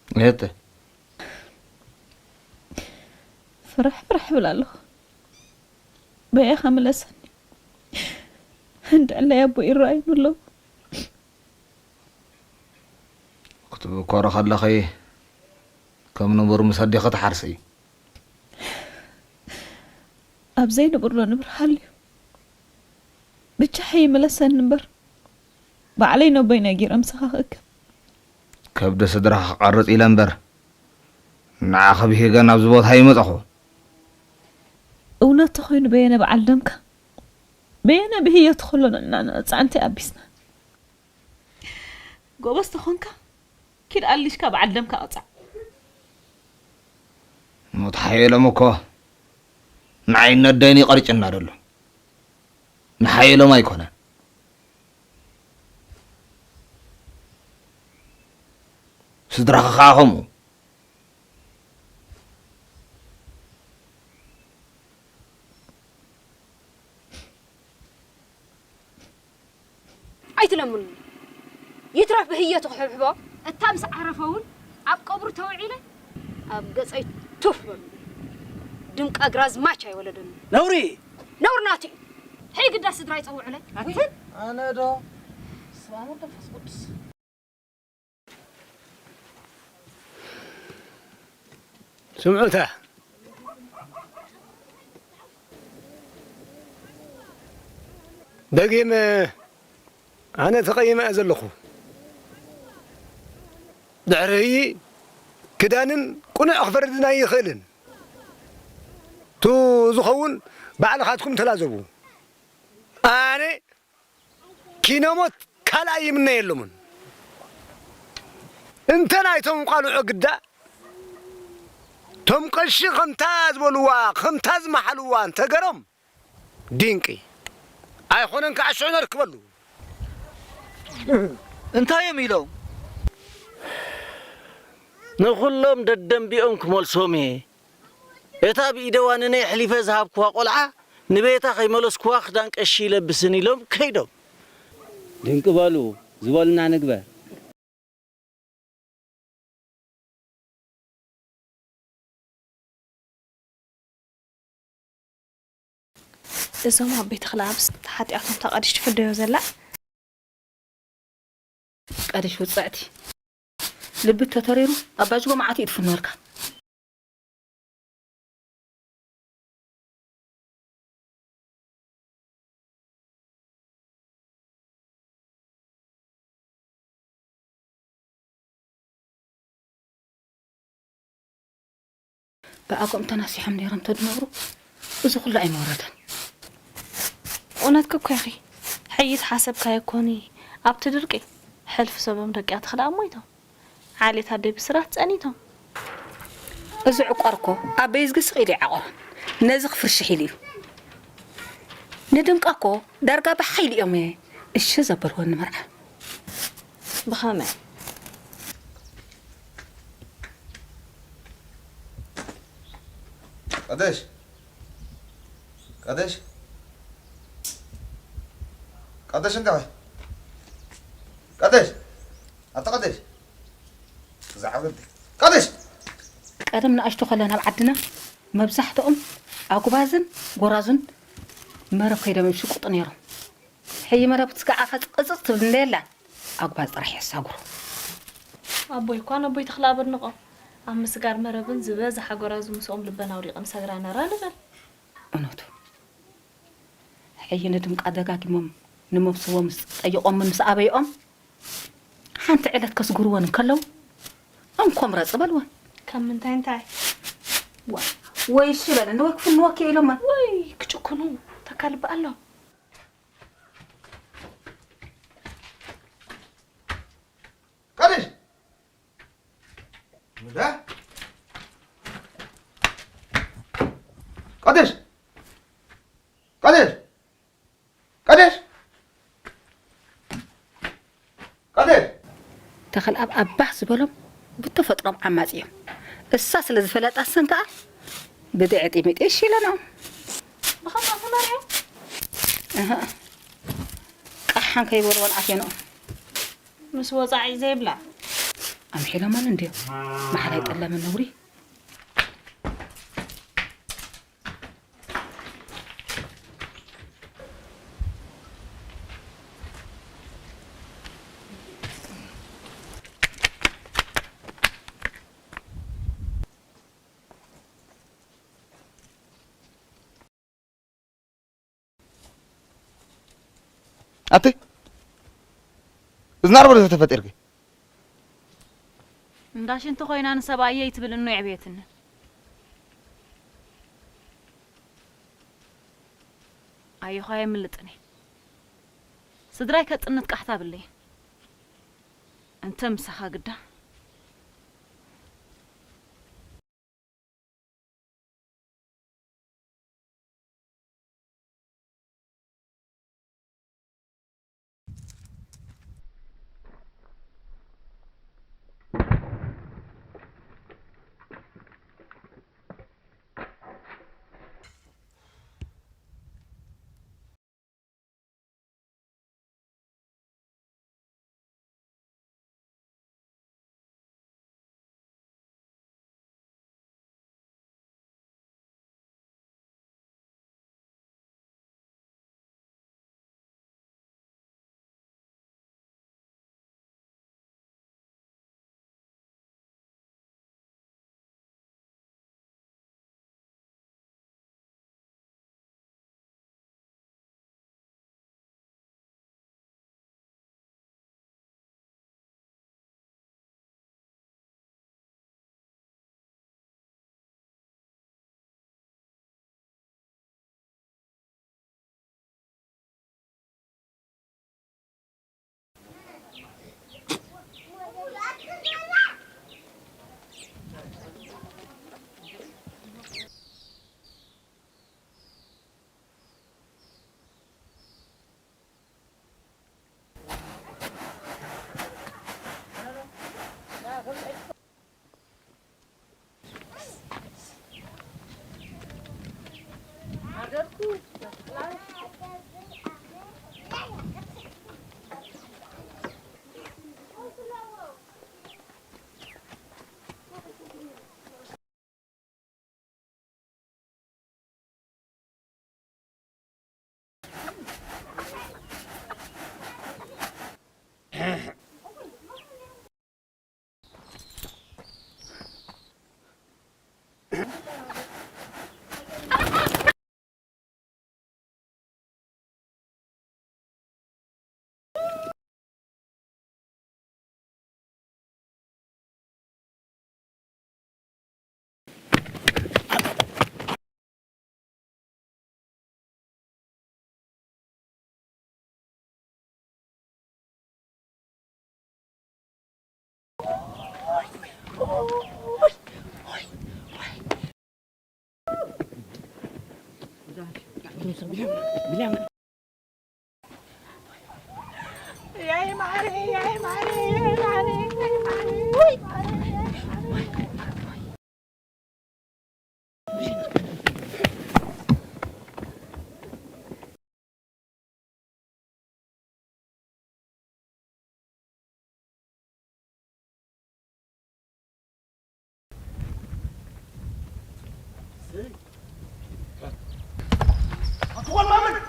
እህተ። ፍርሕ ፍርሕ እብል ኣለኹ። በይኻ ምለሰኒ። እንድዕለይ ኣቦ ይረኣዩኒ ኣለዉ። ክትብኮሪ ከለኺ ከም ንቡር ምስ ኣዴኺ ትሓርሲ። ኣብ ዘይንቡር ዶ ንብር ሃልዩ? ብቻ ሕይ ምለሰኒ እምበር፣ ባዕለይ ነቦይ ነጊረ ምሳኻ ክእከብ። ከብዲ ስድራኻ ክቐርጽ ኢለ እምበር፣ ንዓኺ ብሂገ ናብዚ ቦታ ኣይመጻኹ። እውነት ተኾይኑ በየነ በዓል ደምካ፣ በየነ ብህየቱ ከሎ ንዕና ንቕጻዕ እንታይ ኣቢስና? ጎበዝ ተኾንካ፣ ኪድ ኣሊሽካ በዓል ደምካ ቅጻዕ። ሞት ሓየሎም እኮ ንዓይ ነደይን ይቐርጭና ደሎ። ንሓየሎም ኣይኮነን። ስድራኻ ኸዓ ከምኡ። ኣይትለምኑኒ። ይትረፍ ብህየቱ ክሕብሕቦ። እታ ምስ ዓረፈ እውን ኣብ ቀብሩ ተውዒለ ኣብ ገጸይ ቱፍ በሉ። ድምቃ ግራዝማች ኣይወለደኒ። ነውሪ! ነውሪ ናቱ እዩ። ሕይ ግዳ ስድራ ይጸውዑለይ። ኣትን? ኣነ ዶ? ስመ ኣብ ወወልድ ወመንፈስ ቅዱስ። ስምዑታ። ደጊም ኣነ ተቐይመ እየ ዘለኹ። ድሕሪ ህይ ክዳንን ቅኑዕ ክፈርድን ኣይኽእልን። ቱ ዝኸውን ባዕልኻትኩም ተላዘቡ። ኣነ ኪነሞት ካልኣይ ይምነየሎምን። እንተ ናይቶም ቃልዖ ግዳ፣ ቶም ቀሺ ከምታ ዝበልዋ፣ ከምታ ዝመሓልዋ እንተ ገሮም፣ ድንቂ። ኣይኮነን ከዓ ሽዑ ነርክበሉ። እንታይ እዮም ኢሎም? ንኹሎም ደደንቢኦም ክመልሶም እየ። እታ ብኢደዋ ንነይ ኣሕሊፈ ዝሃብክዋ ቆልዓ ንቤታ ከይመለስክዋ ክዳን ቀሺ ይለብስን ኢሎም ከይዶም። ድንቂ በሉ ዝበሉና ንግበር። እዞም ኣቦይ ተኽለኣብስ ተሓጢኣቶም እታ ቀዲሽ ትፍደዮ ዘላ። ቀዲሽ ውጽዕቲ ልቢ ተተሪሩ ኣባጅጎ መዓት እዩ ትፍንወልካ። ብኣጎም ተናሲሖም ነይሮም ተድነብሩ እዚ ኩሉ ኣይመወረደን። እውነትኪ እኮ ኢኺ። ሕይት ሓሰብካዮ እኮኒ ኣብቲ ድርቂ ሕልፊ ሰቦም ደቂያ ተኽለ ኣብ ሞይቶም። ዓሌት ኣደይ ብስራት ጸኒቶም። እዚ ዕቋር እኮ ኣበይ ዝግስቕ ኢሉ ይዓቑሮም። ነዚ ክፍርሽሕ ኢሉ እዩ። ንድምቃ እኮ ዳርጋ ብሓይሊ እዮም እሺ ዘበልዎ ንመርዓ። ብኸመይ? ቀደሽ፣ ቀደሽ፣ ቀደሽ እንታይ? ቀደሽ፣ ኣታ ቀደሽ። እዛ ዓወት ቀደሽ። ቀደም ንኣሽቱ ከለና ኣብ ዓድና መብዛሕትኦም ኣጉባዝን ጎራዙን መረብ ከይዶም ይሽቁጡ ነይሮም። ሕጂ መረብ ስጋዕ ኣፋ ቅጽጽ ትብል እንደ የላን ኣጉባዝ ጥራሕ የሳጉሩ። ኣቦይ እኳ ነቦይ ተኽለ ኣበድንቖ ኣብ ምስጋር መረብን ዝበዝሓ ጎራዙ ምስኦም ልበን ኣውዲቐን ሰግራ ነራ ንበል። እውነቱ። ሕጂ ንድምቃ ደጋጊሞም ንመብስቦም ምስ ጠይቖምን ምስ ኣበይኦም ሓንቲ ዕለት ከስጉርወን እንከለዉ እንኮ ምረጽ በልወን። ካብ ምንታይ እንታይ? ዋ፣ ወይ እሺ በለኒ ወይ ክፍንወኪ ኢሎመን። ወይ ክጭክኑ ተካልቢ ኣሎ። ቀደሽ፣ ምዳ? ቀደሽ፣ ቀደሽ፣ ቀደሽ፣ ቀደሽ። ተኽልኣብ ኣባህ ዝበሎም ብተፈጥሮም ዓማጺ እዮም። እሳ ስለ ዝፈለጣ ሰን ከኣ ብድዒ ጢሚጢ እሺ ኢለንኦም። ብኸምኣ ተመርዕዮም? እህ። ቃሓን ከይበልዎን ኣትየንኦም። ምስ ወጻዒ ዘይብላ። ኣምሒሎመን እንድዮም። ማሕላይ ጠለመ ነውሪ። ኣቲ እዝና ኣርበዶ ተፈጢርኪ? እንዳ ሽንቲ ኮይና ንሰብኣየይ ትብል እኖ የዕብየትኒ። ኣየኹ ኣየምልጥኒ። ስድራይ ከጥንት ቃሕታ ብለይ። እንተ ምሳኻ ግዳ።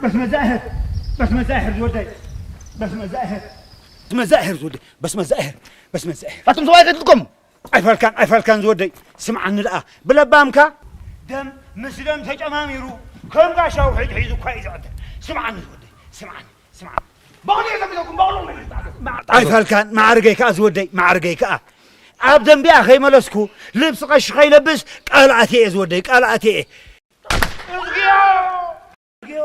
በስመ ዛእህር፣ በስመ ዛእህር ዝወደይ፣ በስመ ዛእህር፣ በስመ ዛእህር ዝወደይ፣ በስመ ዛእህር፣ በስመ ዛእህር። ኣቱም ሰብኣይ ቀትልኩም። ኣይፈልካን፣ ኣይፈልካን ዝወደይ፣ ስምዓኒ ደኣ። ብለባምካ ደም ምስ ደም ተጨማሚሩ ከም ጋሻ ውሕጅ ሒዙ እኳ እዩ ዝዕደል። ስምዓኒ ዝወደይ፣ ስምዓኒ፣ ስምዓኒ። በቕሉ እየ ዘሚተኩም፣ በቕሉ እየ ዘሚተኩም። ኣይፈልካን፣ ማዕርገይ ከኣ ዝወደይ፣ ማዕርገይ ከኣ። ኣብ ደንቢኣ ከይመለስኩ፣ ልብሲ ቀሺ ከይለብስ፣ ቃል ኣትየ እየ ዝወደይ፣ ቃል ኣትየ እየ። እዝግዮ! እዝግዮ!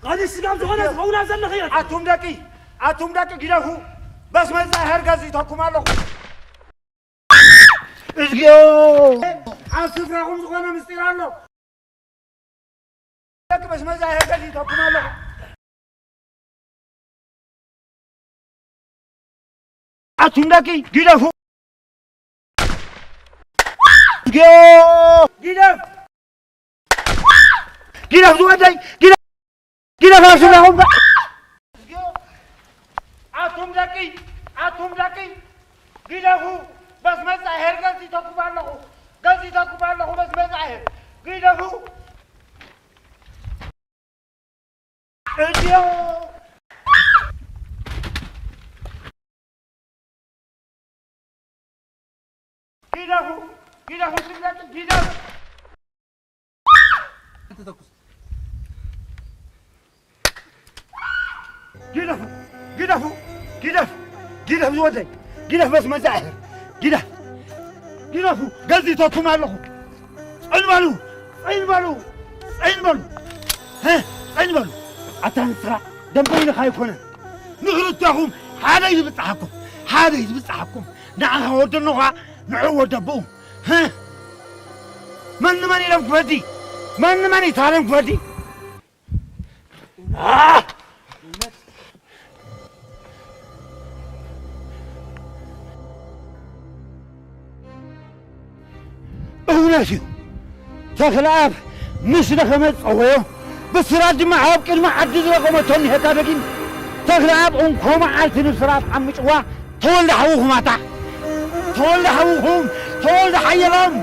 ቐዲ ስጋብ ዝኾነ ዝኸውን ኣብ ዘለኽዮ። ኣቱም ደቂ፣ ኣቱም ደቂ ግደፉ። በስመ ዛእህር ገዚእተኩም ኣለኹ። እዝግዮ! ኣብ ስፍራኹም ዝኾነ ምስጢር ኣሎ። ደቂ በስመ ዛእህር ገዚእተኩም ኣለኹ። ኣቱም ደቂ ግደፉ። እዝግዮ! ግደፍ! ግደፍ ዝወደይ! ግደፍ! ግደፍ ኣብ ስፍራኹም! ኣቱም ደቂ፣ ኣቱም ደቂ፣ ግደፉ። በስመ ዛእህር ገዚእተኩም ኣለኹ። ገዚእተኩም ኣለኹ በስመ ዛእህር። ግደፉ። እድዮ። ግደፉ፣ ግደፉ፣ ስላጥ ግደፉ። ግደፉ፣ ግደፉ፣ ግደፍ፣ ግደፍ ዝወደይ፣ ግደፍ በስመ ዛእህር፣ ግደፍ፣ ግደፉ፣ ገዚእተኩም ኣለኹ። ጽን በሉ፣ ጽን በሉ፣ ጽን በሉ፣ ህ፣ ጽን በሉ። ኣታ ንስኻ ደንበይንኻ ኣይኮነን። ንኽልተኹም ሓደ እዩ ዝብጽሓኩም፣ ሓደ እዩ ዝብጽሓኩም። ንዓኻ ወዲ ኣኖኻ፣ ንዕኡ ወዲ ኣቦኡ። ህ! መን ንመን ኢሎም ክፈዲ? መን ንመን ይታለም ክፈዲ? ኣህ! እውነት እዩ። ተኽለኣብ ምስ ደኸመ ዝጸወዮ፣ ብስራት ድማ ኣብ ቅድሚ ዓዲ ዝረቐመቶ እኒሀታ ደጊም። ተኽለኣብ እንኮ መዓልቲ ንብስራት ዓምጭዋ፣ ተወልደ ሓውኹም ኣታ። ተወልደ ሓውኹም፣ ተወልደ ሓየሎም።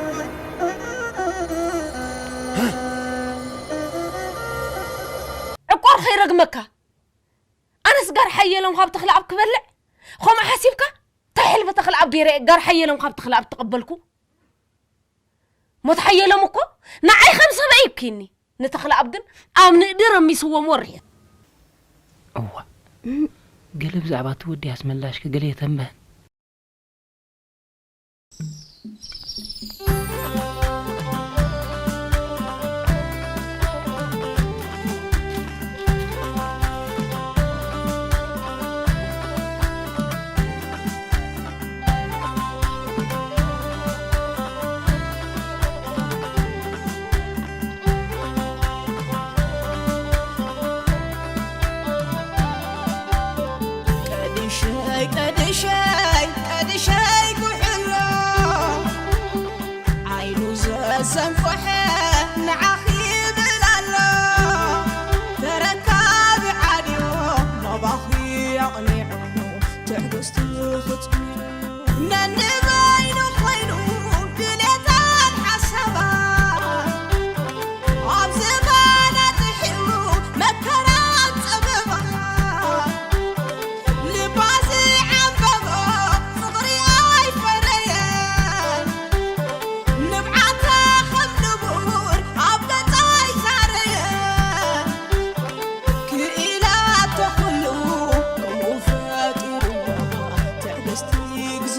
ዕቋር ኸይረግመካ። ኣነስ ጋር ሓየሎም ካብ ተኽለኣብ ክበልዕ? ኸምኡ ሓሲብካ? እንታይ ሕልፊ ተኽለኣብ ገይረ እየ ጋር ሓየሎም ካብ ተኽለኣብ ተቐበልኩ? ሞት ሓየሎም እኮ ንዓይ ከም ሰበይ እዩ ኪኒ። ንተኽለኣብ ግን ኣብ ንእዲ ረሚስዎም ወሪሑ። እዋ፣ ገለ ብዛዕባ እቲ ወዲ ኣስመላሽ ከ ገለ የተንበህን? ቀድሸይ፣ ቀድሸይ፣ ቀድሸይ ጉሕሎ፣ ዓይኑ ዘሰንፈሐ ንዓኺ ይብል ኣሎ። ተረካቢ ዓድዮ ናባኺ ኣቕኒዑ ትዕግስቲ ክጽንዕ። ነንበይኑ ኮይኑ ድሌታት ሓሳባት ኣብ ዝባና ጥሒኡ መከራ ጸበባ። ልባ ዝዓንበቦ ፍቕሪ ኣይፈረየን። ንብዓታ ከም ንቡር ኣብ ገጻ ኣይዛረየን። ክኢላቶ ኩሉ ከምኡ ፈጢርዋ ትዕግስቲ ግዜ።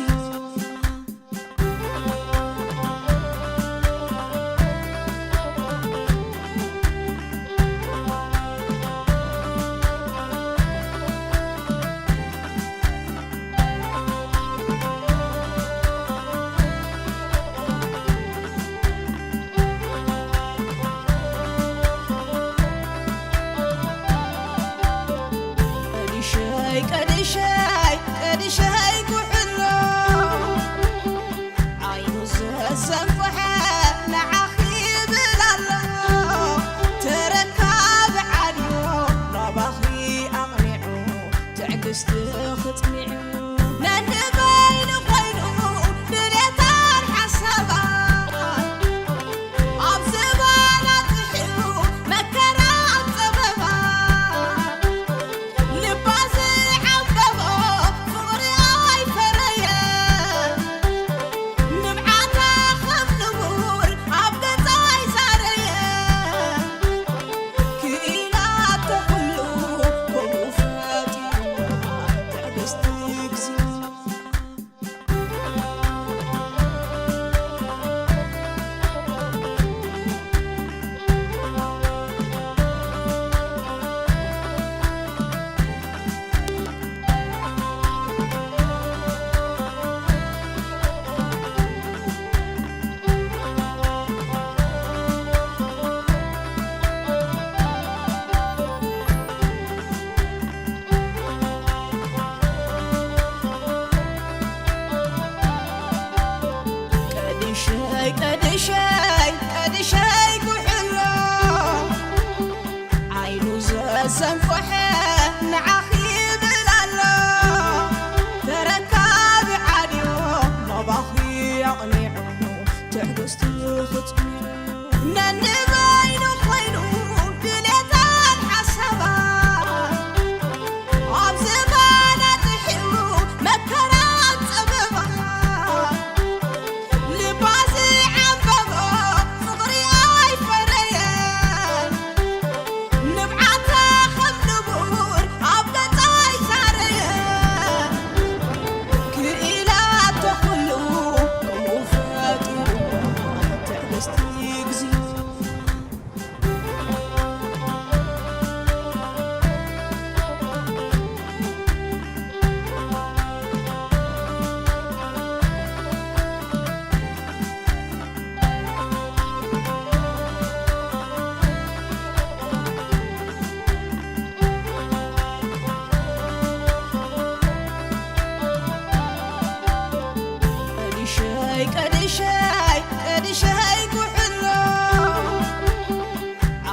ቀድሸይ ቀድሸይ ኩሕሎ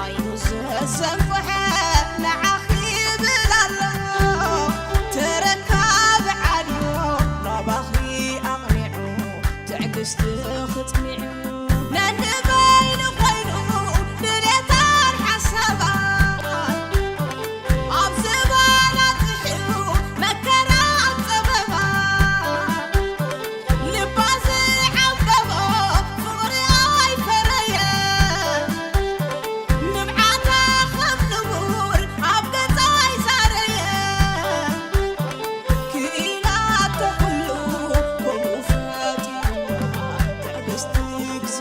ዓይኑ ዘሰንፈሐ ንዓኺ ይብል ኣሎ። ተረካቢ ዓድዮ ናባኺ ኣቕኒዑ ትዕግስቲ ክጽኒዑ ነንበይኑ ኮይኑ ድሌታን ሓሳባን ኣብ ዝባና ጥሒኡ መከራ ኣብ ጸበባ ልባ ዝዓበቦ ፍቕሪ ኣይፈረየ ንብዓታ ከም ንቡር ኣብ ገጻ ኣይዛረየ ክኢላቶ ኩሉ ከምኡ ፈጢሩዋ ትዕግስቲ ግዜ።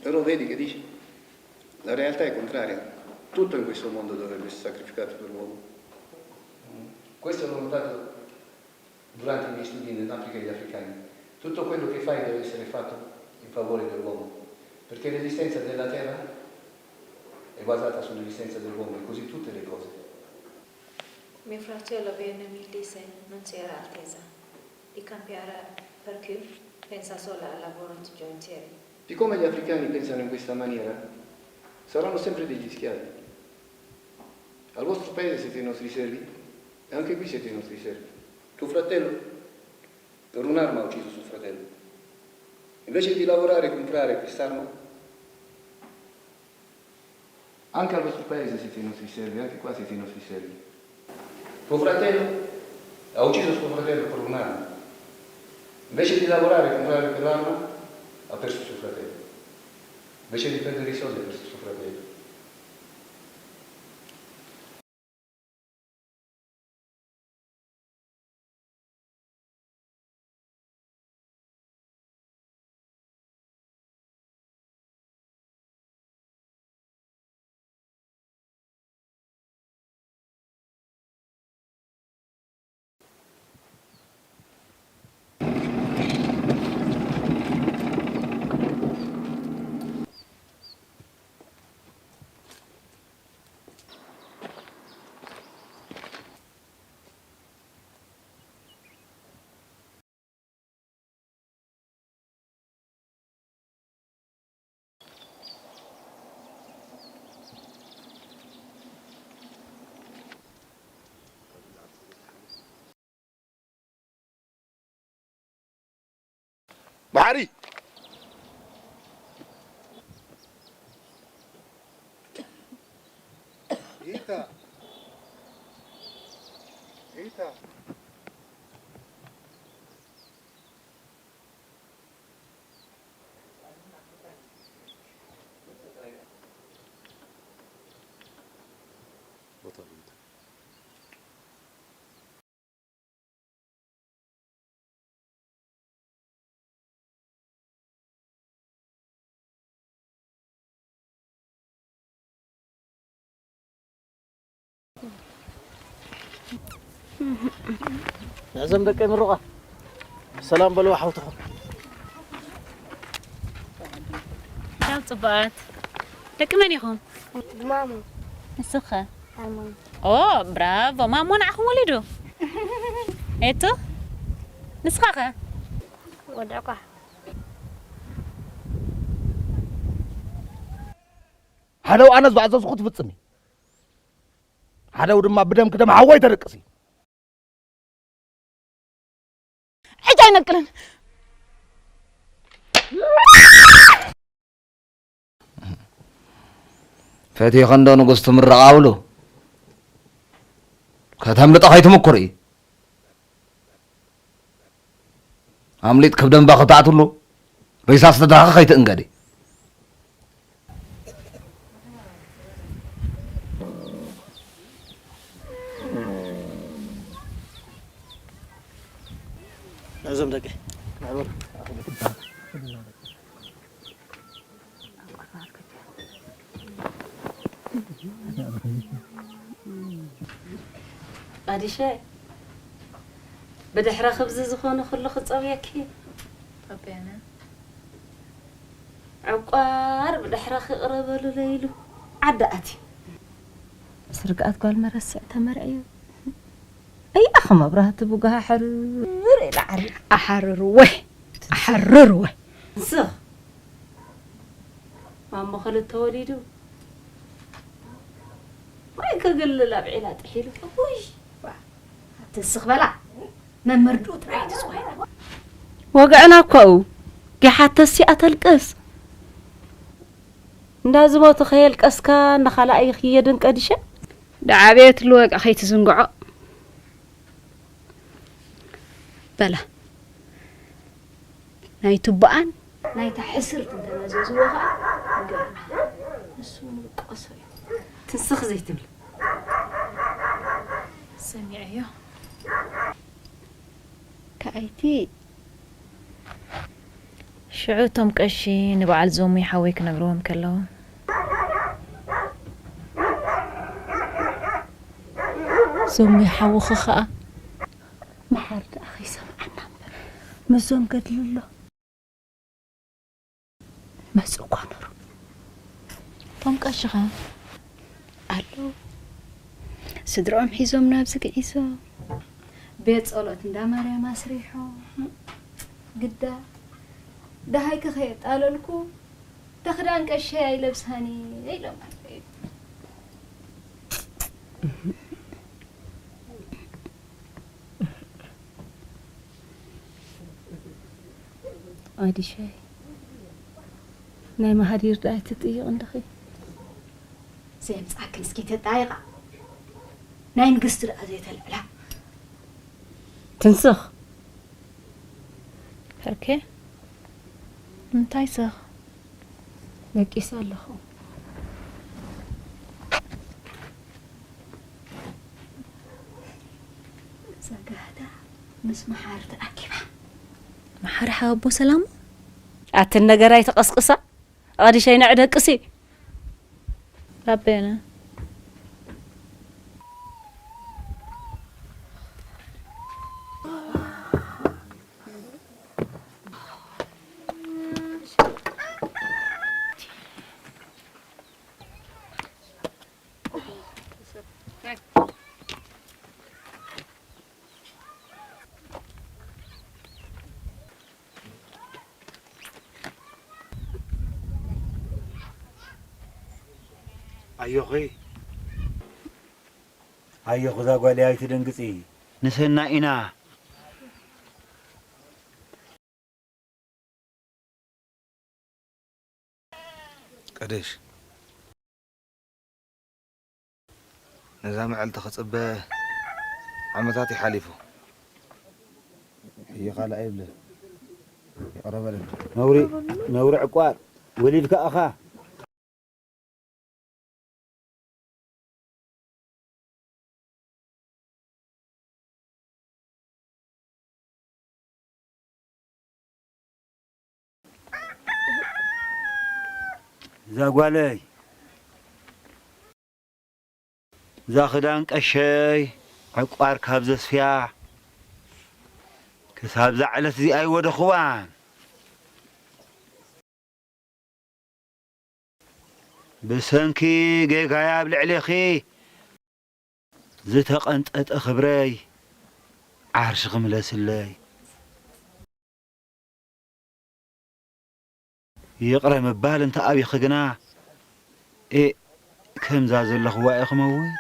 Però vedi che dici? La realtà è contraria. Tutto in questo mondo dovrebbe essere sacrificato per l'uomo. Questo l'ho notato durante i miei studi in Africa e gli africani. Tutto quello che fai deve essere fatto in favore dell'uomo, perché l'esistenza della terra è basata sull'esistenza dell'uomo, e così tutte le cose. Mio fratello viene mi dice: "Non c'era altezza di cambiare, perché pensa solo al lavoro di giornalieri." Siccome gli africani pensano in questa maniera, saranno sempre degli schiavi. Al vostro paese siete i nostri servi, e anche qui siete i nostri servi. Tuo fratello? Per un'arma ha ucciso suo fratello. Invece di lavorare e comprare quest'arma, anche al vostro paese siete i nostri servi, anche qua siete i nostri servi. Tuo fratello ha ucciso suo fratello per un'arma. Invece di lavorare e comprare quell'arma, ha perso suo fratello. Invece di perdere i soldi, ha perso suo fratello. ባሕሪ ኢታ ኢታ እዞም ደቀይ ምሩቓ ሰላም በልዋ ሓውትኹም። ቻው ጽቡቓት። ደቂ መን ኢኹም? ማሙ። ንስኸ? ሃርሞኒ። ኦ፣ ብራቮ። ማሞ ንዓኹም ወሊዱ? ኤቱ? ንስኻ ኸ? ወድዕኳ። ሓደው ኣነ ዝኣዘዝኩ ትፍጽሚ፣ ሓደው ድማ ብደም ክደም ሓወይ ተደቅሲ። ሕጂ ኣይነቅልን። ፈቲኺ እንዶ ንጉስ ትምረቓ ብሉ። ከተምልጦ ከይትምኩሪ። ኣምሊጥ ክብ ደንባ ክተኣትሉ። ሬሳ ዝተዳኸ ከይትእንገዲ። እዞም ደቂ ቃዲሸ፣ ብድሕረ ክብዚ ዝኾነ ኩሉ ክጸብየኪ። ጠብያና። ዕቋር ብድሕረ ክቕረበሉ ለይሉ ዓዲ ኣትዩ። ስርግኣት ጓል መረስዕ ተመርዕዩ። እያ ኸ መብራህቲ ብጓሃ ሕርር ኢላ ዓሪራ። ኣሓርርወ፣ ኣሓርርወ። ንስኽ ማሞ ክልተ ወሊዱ። ማይ ክግልል ኣብ ዒላ ጥሒሉ። ውይ፣ ዋ፣ ትስኽ በላ። መመርድኡ ጥራይ ትስዋይ። ወግዕና እኮ እዩ። ጊሓተስ እያ ተልቅስ። እንዳ ዝሞቱ ከየልቀስካ እንዳ ካልኣይ ይኽየድን ቀዲሸ። ደዓ ቤት ልወግዒ ከይትዝንግዖ። በላ። ናይ ቱቦኣን ናይታ ሕስርት እንተመዘዝዎ ኸኣ ንገሩና። ንሱ ንውቀሶ እዩ። ትንስኽ ዘይትብል። ሰሚዐዮ። ከኣይቲ ሽዑ እቶም ቀሺ ንበዓል ዞሚ ሓወይ ክነግርዎም ከለዉ፣ ዞሚ ሓውኺ ኸኣ መሓር ደኣ ከይሰምዓና እምበር፣ ምስዞም ገድሊ ኣሎ። መጹ እኳ ነሩ። እቶም ቀሺ ኸ? ኣለዉ። ስድርኦም ሒዞም ናብዚ ግዒዞም። ቤት ጸሎት እንዳ ማርያም ኣስሪሖም። ግዳ ደሃይኪ ከየጣለልኩ፣ እታ ክዳን ቀሸይ ኣይለብሳን እየ ኢሎም ኣለዉ። ኣዲሸይ፣ ናይ መሃዲር ደኣ ኣይትጥይቕ እንድኺ። ዘየምጽኣክን እስኪ ተጣይቓ። ናይ ንግስቲ ደኣ ዘይተልዕላ። ትንስኽ። ፐርኬ? እንታይ ስኽ? ደቂሰ ኣለኹ። እዛ ጋህዳ ምስ መሓር ተኣኪባ። መሓር ሓወቦ ሰላሙ? ኣትን ነገር ኣይተቐስቅሳ። ኣዲሸይ ንዕ ደቅሲ። ራቤና። ኣዮኺ፣ ኣዮኺ፣ እዛ ጓለይ ኣይትደንግጺ። ንስና ኢና። ቀደሽ፣ ነዛ መዓልቲ ክጽበ ዓመታት ይሓሊፉ። ሕጂ ካልእ ኣይብልን። ይቕረ በለኒ። ነውሪ፣ ነውሪ ዕቋር። ወሊድካ ኢኻ። እዛ ጓለይ፣ እዛ ክዳን ቀሸይ፣ ዕቋር ካብ ዘስፍያ ክሳብ እዛ ዕለት እዚኣ ኣይወደኽዋን። ብሰንኪ ጌጋይ ኣብ ልዕሌኺ ዝተቐንጠጠ ክብረይ ዓርሽኺ ምለስለይ። ይቕረ ምባል እንተ ኣቢኺ ግና፣ ኤእ፣ ከምዛ ዘለኽዋ እየ ክመውት።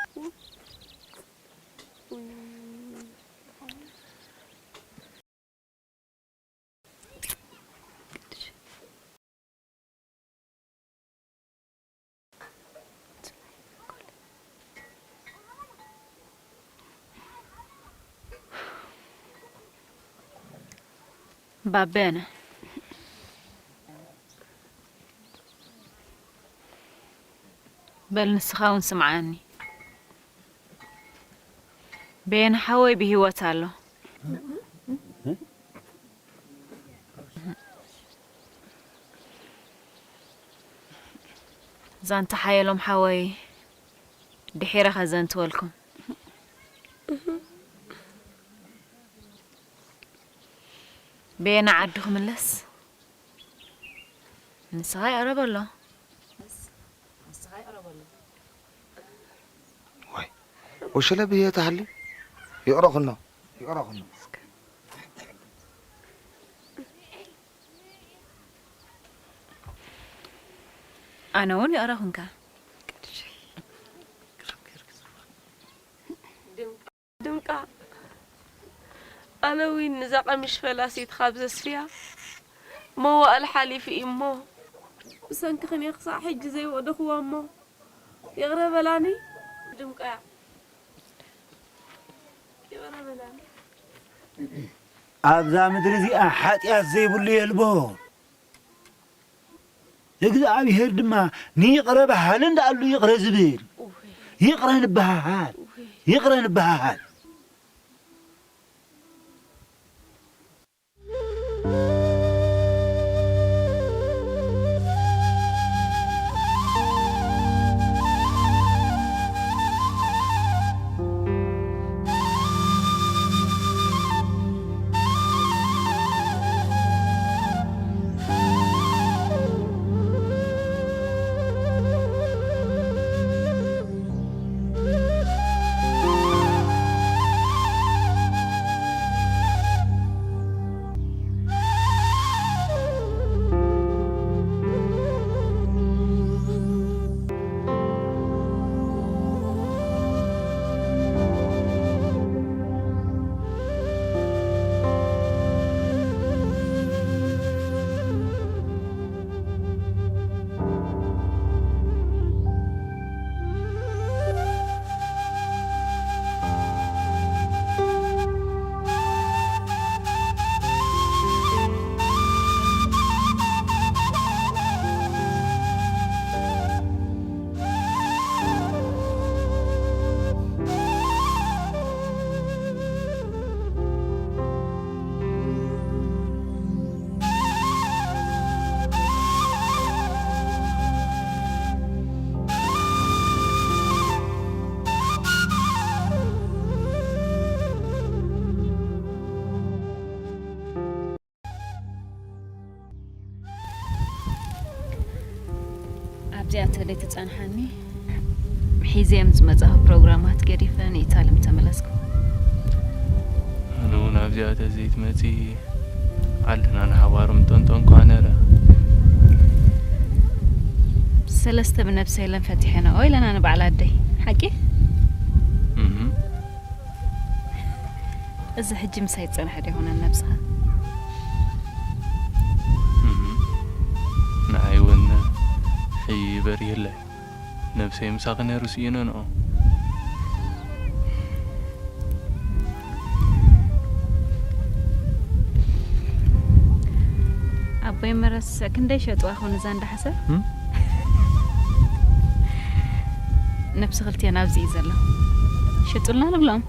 ባበነ፣ በል ንስኻ እውን ስምዓኒ። በየነ ሓወይ ብህይወት ኣሎ። ዛንታ ሓየሎም ሓወይ ድሒረ ከዘንትወልኩም። በየነ ዓዱ ክምለስ ንስኻ ይቕረብ ኣሎ። ወይ ወሸለ ብሄ ተሃሊ ይቕረኹኖ ይቕረኹኖ። ኣነ እውን ይቕረኹንካ። ድምቃ፣ ኣነ ዊን ንዛ ቀምሽ ፈላሲት ካብ ዘስፍያ መዋእል ሓሊፉ እዩ እሞ ብሰንክኽን እየ ክሳዕ ሕጂ ዘይወደኽዋ እሞ ይቕረ በላኒ ድምቃ፣ ይቕረ በላኒ። ኣብዛ ምድሪ እዚኣ ሓጢኣት ዘይብሉ የልቦን። እግዚኣብሄር ድማ ንይቕረ በሃልን ደኣሉ ይቕረ ዝብል። ይቕረ ንበሃሃል፣ ይቕረ ንበሃሃል። ኣብዚኣ ተለይ ትጸንሓኒ። ሒዘዮም ዝመጻኹ ፕሮግራማት ገዲፈ ንኢታሊ ምተመለስኩ። ኣነ እውን ኣብዚኣ ተዘይትመጺ ዓድና ንሓባሩ ምጠንጠንኳ ነረ። ሰለስተ ብነብሰ የለን ፈቲሐንኦ ኢለና ንበዓል ኣደይ። ሓቂ? እህ እዚ ሕጂ ምሳይ ዝጸንሐ ዶ ይኾነን ነብስኻ? እህ ንዓይ እውን ሕይ በሪህለይ። ነብሰይ ምሳኺ ነይሩ ስኢነንኦ። ኣቦይ መረስ ክንደይ ሸጥዋ ኾን እዛ እንዳሓሰብ? ነብሲ ክልቴና ኣብዚ እዩ ዘሎ። ሽጡልና ንብሎም።